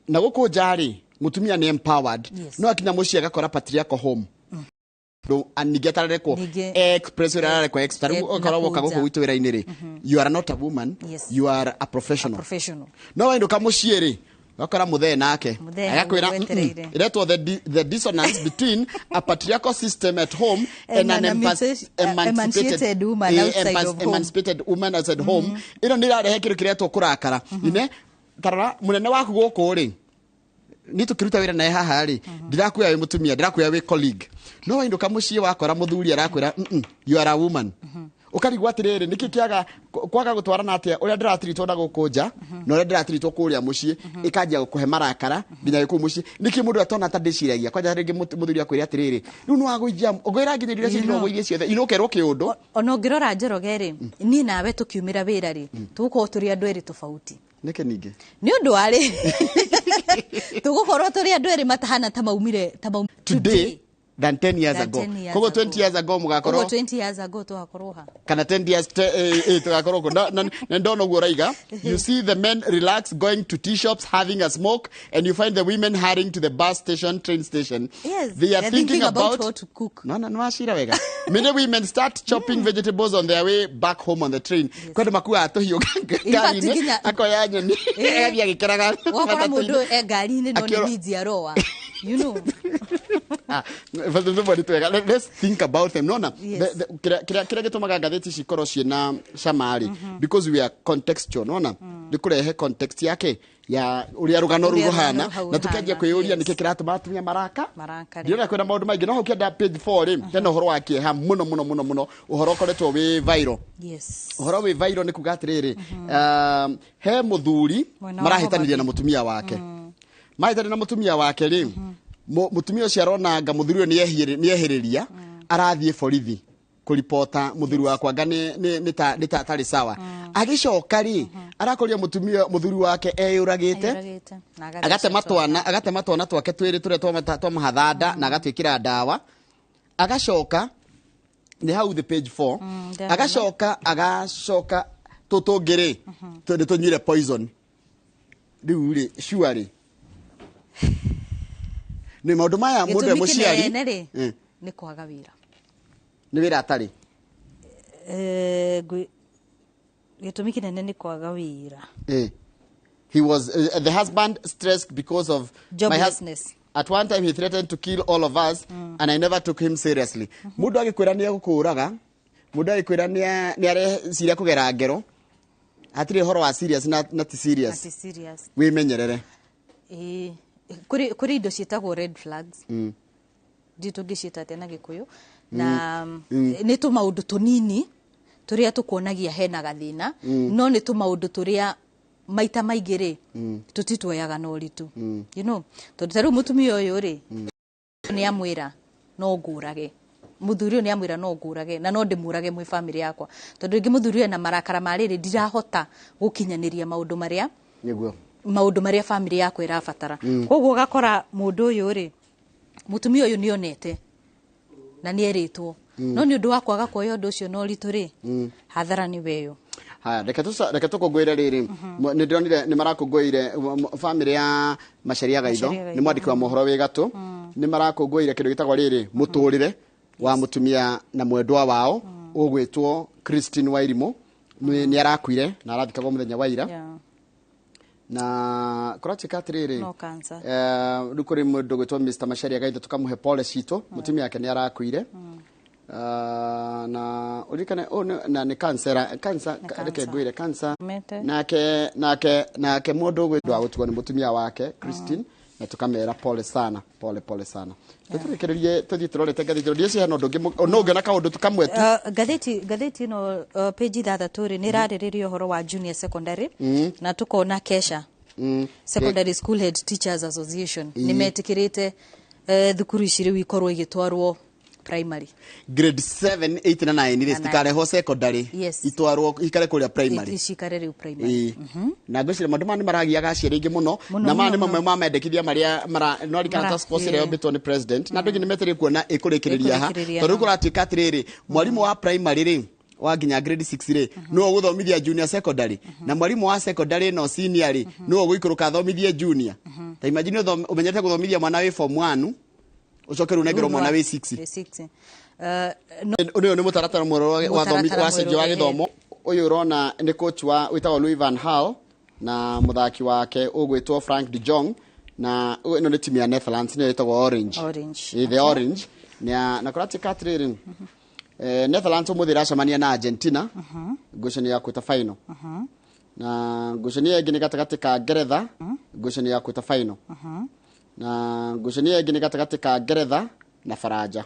na gũkũ nja rĩ, mũtumia nĩ empowered, no akinya mũciĩ agakora patriarchal home. Ningĩ atararekwo express ũrĩa ararekwo express. Tarĩu ũkorwo na woka kũu gũkũ nja. gwitũ wĩra-inĩ rĩ, you are not a woman, you are a professional. Professional. No wainũka mũciĩ rĩ, ũgakora mũthee nake Mũthee agakwĩra wetereire. Iretwo the dissonance between a patriarchal system at home and And an an emancipated woman outside of home. Emancipated woman outside home. Ĩno nĩ ĩrarehe kĩndũ kĩretwo kũrakara. Ine tarora mũnene waku gũkũ rĩ, ni tukiruta wĩra naye haha rĩ, ndirakuoya wĩ mũtumia, ndirakuoya wĩ colleague, no wainũka mũciĩ wakora mũthuri arakwĩra, "Mm-mm, you are a woman." Ũkarigwo atĩrĩrĩ, nĩkĩ kĩaga kwaga gũtwarana atĩa ũrĩa ndĩratiritwo na gũkũ nja na ũrĩa ndĩratiritwo kũrĩa mũciĩ, ĩkanjia gũkũhe marakara nginya gĩkũu mũciĩ. Nĩkĩ mũndũ atona ta ndĩciragia kwanja rĩngĩ mũthuri akwĩre atĩrĩrĩ, rĩu nĩ wagũithia ũngwĩra nginya irio icio ũgũithie ciothe inokerwo kĩũndũ. Ona ũngĩrora Njoroge rĩ, niĩ nawe tũkiumĩra wĩra rĩ, tũgũkorwo tũrĩ andũ erĩ tofauti. Nĩkĩ ningĩ? Nĩ ũndũ wa rĩ, tũgũkorwo tũrĩ andũ erĩ matahana ta maumire ta maumire today than 10 years Than ago. 10 years Koguo ago. 20 years ago mũgakorwo Koguo 20 years ago tũgakorwo ha? Kana 10 years tugakorwo kuo. Na ndona ũguo ũraiga, you see the men relax going to tea shops having a smoke, and you find the women hurrying to the bus station, train station. Yes, they are they're thinking thinking about about what to cook. No, no, wacira wega. Many women start chopping vegetables on their way back home on the train. Kwenda makuaga tũhiũ ngari-inĩ, akoya nyeni, agathiĩ agĩkeraga Wakora matatũ-inĩ. mũndũ e ngari-inĩ no nĩ minji aroa. You know. Ah, but the body twega. Let's think about them. Nona, Yes. kĩrĩa gĩtũmaga ngathĩti cikorwo ciĩna cama rĩ, because we are contextual, nona, nĩ kũrehe context yake ya ũrĩa rũgano rũu Ũrĩa rũhana rũgano hau na tũkĩanjia rũhana, kwĩyũria nĩkĩ kĩratũma atumia maraka Marakare. Ndĩrona kwĩna maũndũ maingĩ no hau kĩenda page 4 rĩ, hena ũhoro wa kĩeha mũno mũno mũno mũno, ũhoro ũkoretwo wĩ viral. Ũhoro wĩ viral nĩ kuga atĩrĩrĩ, he mũthuri Mwena wa marahĩtanĩria na Homa mũtumia wake, mahĩtania na mũtumia wake rĩ, mũtumia ũcio arona anga mũthuri ũyũ nĩehĩrĩria, arathiĩ borithi kũribota mũthuri wakwa anga nĩ ta atarĩ sawa. Agĩcoka rĩ, arakoria mũtumia mũthuri wake eyũragĩte. Eyũragĩte. Na agatheca Agatema twana, agatema twana twake twĩrĩ tũrĩa twamahathanda na agatwĩkĩra ndawa, agacoka nĩ hau the page 4. Ndĩrona. Agacoka tũtũ rĩ, nĩ tũnyuire poison. Rĩu rĩ, sure nĩ maũndũ maya mũndũ e Gĩtũmi mũciari kĩnene rĩ, nĩ kwaga wĩra. Nĩ wĩra atarĩ. Gĩtũmi kĩnene nĩ kwaga wĩra. He was the husband stressed because of my Joblessness. At one time he threatened to kill all of us, and I never took him seriously. Mũndũ agĩkwĩra nĩ egũkũraga, mũndũ agĩkwĩra nĩ areciria kũgera ngero, hatirĩ ũhoro wa serious na ti serious. Ati serious. Wĩmenyerere. Ĩĩ. Kũrĩ indo ciĩtagwo red flags. Ndiũ tũngĩciĩta atĩa na Gĩkũyũ, na nĩ tũmaũndũ tũnini tũrĩa tũkuonagia hena gathĩna, no nĩ tũmaũndũ tũrĩa maita maingĩ rĩ, tũtituoyaga na ũritũ, tondũ ta rĩu mũtumia ũyũ rĩ, nĩ amwĩra no ngũrage, mũthuri ũyũ nĩ amwĩra no ngũrage na no ndĩmũrage mwĩ bamĩrĩ yakwa, tondũ rĩngĩ mũthuri ũyũ ena marakara ma rĩrĩ, ndirahota gũkinyanĩria maũndũ marĩa Nĩguo. Maũndũ marĩa bamĩrĩ yakwa ĩrabatara. Koguo ũgakora mũndũ ũyũ rĩ, mũtumia ũyũ nĩ onete na nĩ erĩtwo, no nĩ ũndũ wa kwaga kuoya ũndũ ũcio na ũritũ rĩ, hathara nĩ weyo. Haya, reke tũkũngũĩre rĩrĩ. Nĩ ndĩronire nĩ marakũngũĩire bamĩrĩ ya Macharia Gaitho. Macharia Nĩ Gaitho. mwandĩki wa mohoro wĩ gatũ, nĩ marakũngũĩire kĩndũ gĩtagwo rĩrĩ, mũtũrĩre wa mũtumia na mwendwa wao ũgwĩtwo Christine Wairimu. Nĩ arakuire na arathikagwo mũthenya wa ira. Na kũratuĩka atĩrĩrĩ, No cancer. Rĩu kũrĩ mũndũ gwĩtwo Mr Macharia Gaitho, tũkamũhe pole citũ, mũtumia wake nĩ arakuire. Na ũririkane ũyũ na nĩ cancer, cancer. Nĩ Reke cancer. ngwĩre cancer. Mete. Nake mũndũ ũgwĩtwo wa gũtigwo nĩ mũtumia wake Christine, na tũkamera pole sana, pole pole sana. Tũtũrĩkĩrĩrie tũthiĩ tũrorete ngathĩti ndieci hena ũndũ ũngĩ no ũngĩona kaũndũ tu kamwe tu. Ngathĩti ĩno, page 6 rĩ, nĩ ĩrarĩrĩria ũhoro wa junior secondary, na tũkona kesha Secondary School Head Teachers Association nĩ metĩkĩrĩte thukuru ici rĩu ikorwo igĩtwarwo primary. Grade 7, 8 na 9 rĩ, Na citikarehwo secondary, itwarwo ikare kũrĩa primary. Cikare rĩu primary. Ĩĩ. Na ngwĩciria maũndũ maya nĩ maragiaga aciari aingĩ mũno. Mũno, Na maya nĩ mũno, mamwe ma mendekithia marĩa mara no arikana Mara- task force ĩrĩa yombĩtwo nĩ president, na andũ aingĩ nĩ metereire kuona ĩkũrĩkĩrĩria ha, Ĩkũrĩkĩrĩria tondũ rĩu ha. kũratuĩka atĩrĩrĩ, mwarimũ wa primary rĩ, wa nginya grade 6 rĩ, nĩwe ũgũthomithia junior secondary, na mwarimũ wa secondary no senior rĩ, nĩwe ũgũikũrũka athomithie junior. Ta imagine ũmenyete gũthomithia mwana wĩ form 1, ũcoke rĩu ũnengerwo mwana wĩ 6. Wĩ 6. No, Ũyũ nĩ mũtaratara mwerũ Mũtaratara wa cenjio wa mwerũ, gĩthomo. Ũyũ ũrona nĩ coach wa wĩtagwo Louis van Gaal na mũthaki wake ũgwĩtwo Frank de Jong, na ĩno nĩ timu ya Netherlands, nĩyo ĩtagwo Orange. Orange. Ĩ, the Orange. Na kũratuĩka atĩrĩrĩ, Netherlands ũmũthĩ ĩracemania na Argentina ngucanio ya quarter final, na ngucanio ĩngĩ nĩ gatagatĩ ka Ngeretha, ngucanio ya quarter final, na ngucanio ĩngĩ nĩ gatagatĩ ka Ngeretha na Faranja.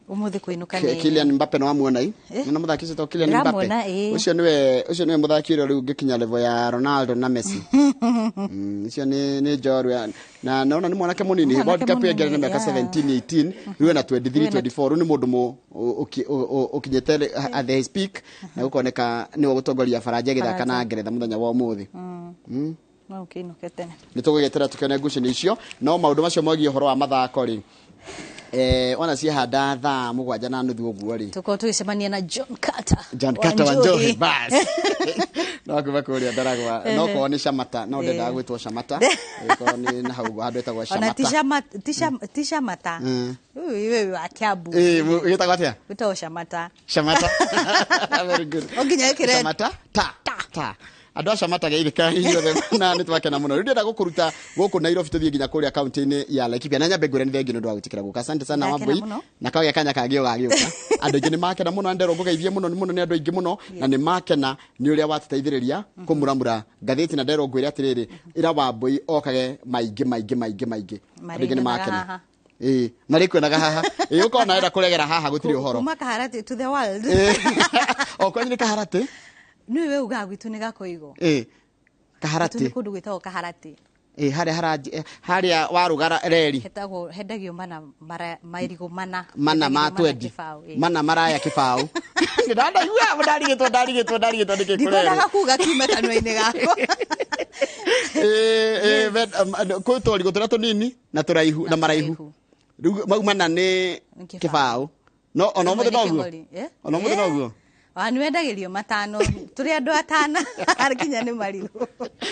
Umuthi kuinuka ni Kylian Mbappe no wamuona i na muthaki ucio to Kylian Mbappe ucio niwe muthaki uria riu ngikinya level ya Ronaldo na Messi. Ucio ni njorua na naona ni mwanake munini. World Cup ya ngere na miaka 17 18 riu na 23 24 riu ni mundu mu ukinyete at his peak na gukoneka niwe gutongoria Faranja githaka na Ngeretha muthenya wa umuthi. No ukiinuke tene ni tugũgĩetera tukione ngucanio icio no maũndũ macio mogiĩ ũhoro wa mathako rĩ ona ciahanda thaa 7:30 ũguo rĩ tukorwo tũgĩcemania na John Carter. John Carter wa Njohi bas no kuma kũrĩa Ndaragwa no korwo nĩ Shamata no ndendaga gwĩtwo Shamata korwo nĩ na hau handũ ĩtagwo Shamata ona ti Shamata wewe wa Kiambu gĩtagwo atĩa? Gwĩtagwo Shamata. Shamata very good. Nginya ĩkĩre Shamata ta ta andå acio matageithĩka inyuothe na nĩ twakena mũno. Rĩu ndĩrenda gũkũruta gũkũ Nairobi tũthiĩ nginya kũrĩa kaunti-inĩ ya Laikipia na nyambe ngwĩre nĩ thengiũ nĩ ũndũ wa gwĩtĩkĩra gũka. Asante sana Wambui na kagĩa kanya kangĩ ũgagĩũka. Andũ aingĩ nĩ makena mũno nderwo ngũgeithie mũno mũno nĩ andũ aingĩ mũno na nĩ makena nĩ ũrĩa watũteithĩrĩria kũmuramura ngathĩti na nderwo ngwĩre atĩrĩrĩ ĩra Wambui okage maingĩ maingĩ maingĩ maingĩ. Andũ aingĩ nĩ makena. Marĩkuonaga haha. Ũkorwo enda kũregera haha gũtirĩ ũhoro. Kuma Kaharati to the world. O kwanyu nĩ Kaharati? Niwe ugaga gwitũ nĩ Gakoigo. Kaharati. Gwitũ nĩ kũndũ gwĩtagwo Kaharati. Harĩa harĩa warũgara reri. Hetagwo hendagio mana marigũ mana. Mana ma 20. Mana maraya kĩbaũ. Nĩ ndarigĩtwo ndarigĩtwo ndarigĩtwo nĩkĩ kũrerwo. Ndikwendaga kuga kiume kanua-inĩ gakwa. Kwĩ tũrigũ tũrĩa tũnini na tũraihu na maraihu. Rĩu mau mana nĩ kĩbaũ. No ona ũmũthĩ noguo. Ona ũmũthĩ noguo. Nĩ wendagĩrio matano tũrĩ andũ atano nginya nĩ marigũ.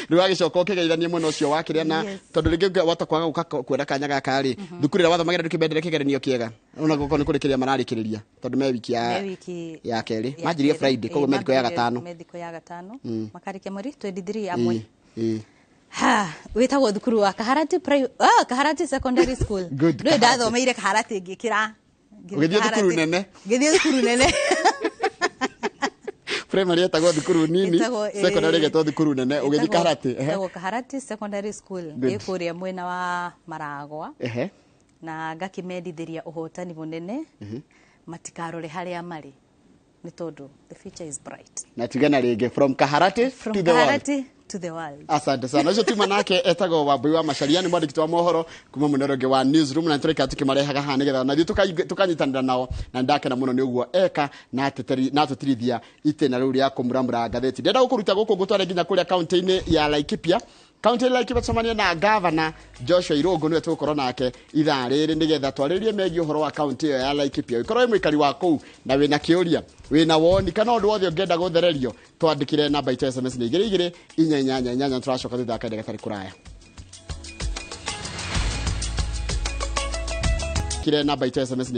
Rĩu agĩcoka ũkĩgeithania mwena ũcio wa kĩrĩa na tondũ rĩngĩ wata kwaga gũka kuona kanya gaka rĩ thukuru ĩrĩa wathomagĩra ndũkĩmendere kĩgeranio kĩega ona gũkorwo nĩ kũrĩkĩrĩria mararĩkĩrĩria tondũ me wiki ya kerĩ manjirie Friday koguo me thikũ ya gatano. Me thikũ ya gatano makarĩkia mweri 23 amwe. Ha wĩtagwo thukuru wa Kaharati Kaharati Secondary School. Ndũĩ ndathomeire Kaharati ngĩkĩra ũgĩthiĩ thukuru nene. Ngĩthiĩ thukuru nene. Primary etagwo thukuru nini, secondary ĩgetwo thukuru nene, ũgĩthiĩ Kaharati. Ĩtagwo Kaharati Secondary School ĩ kũrĩa mwena wa Maragwa. Na ngakĩmendithĩria ũhotani mũnene matikarore harĩa marĩ nĩ tondũ the future is bright. Na tugana rĩngĩ from Kaharati to the world. Kaharati to the world. Asante sana. Ũcio tuma nake etagwo Wambui wa Macharia nĩ mwandĩki wa mohoro kuma mwena ũrĩa ũngĩ wa newsroom na nĩtũreka tũkĩmarehaga haha nĩgetha na ithuĩ tũkanyitanĩra nao na ndakena mũno nĩ ũguo eka na atũtirithia itĩna rĩu rĩa kũmuramura ngathĩti. Ndĩrenda gũkũruta gũkũ ngũtware nginya kũrĩa kaunti-inĩ ya Laikipia. Kaunti ya Laikipia tũcemanie na gavana Joshua Irũngũ nĩwe tũgũkorwo nake ithaa rĩrĩ nĩgetha twarĩrie megiĩ ũhoro wa kaunti ĩyo ya Laikipia. Ũkorwo wĩ mũikari wa kũu na wĩna kĩũria, wĩna woni kana ũndũ wothe ũngĩenda gũthererio, twandĩkĩre namba itũ ya SMS nĩ 22 4 8 8 tũracoka thutha wa kahinda gatarĩ kũraya. Kire namba itũ ya SMS nĩ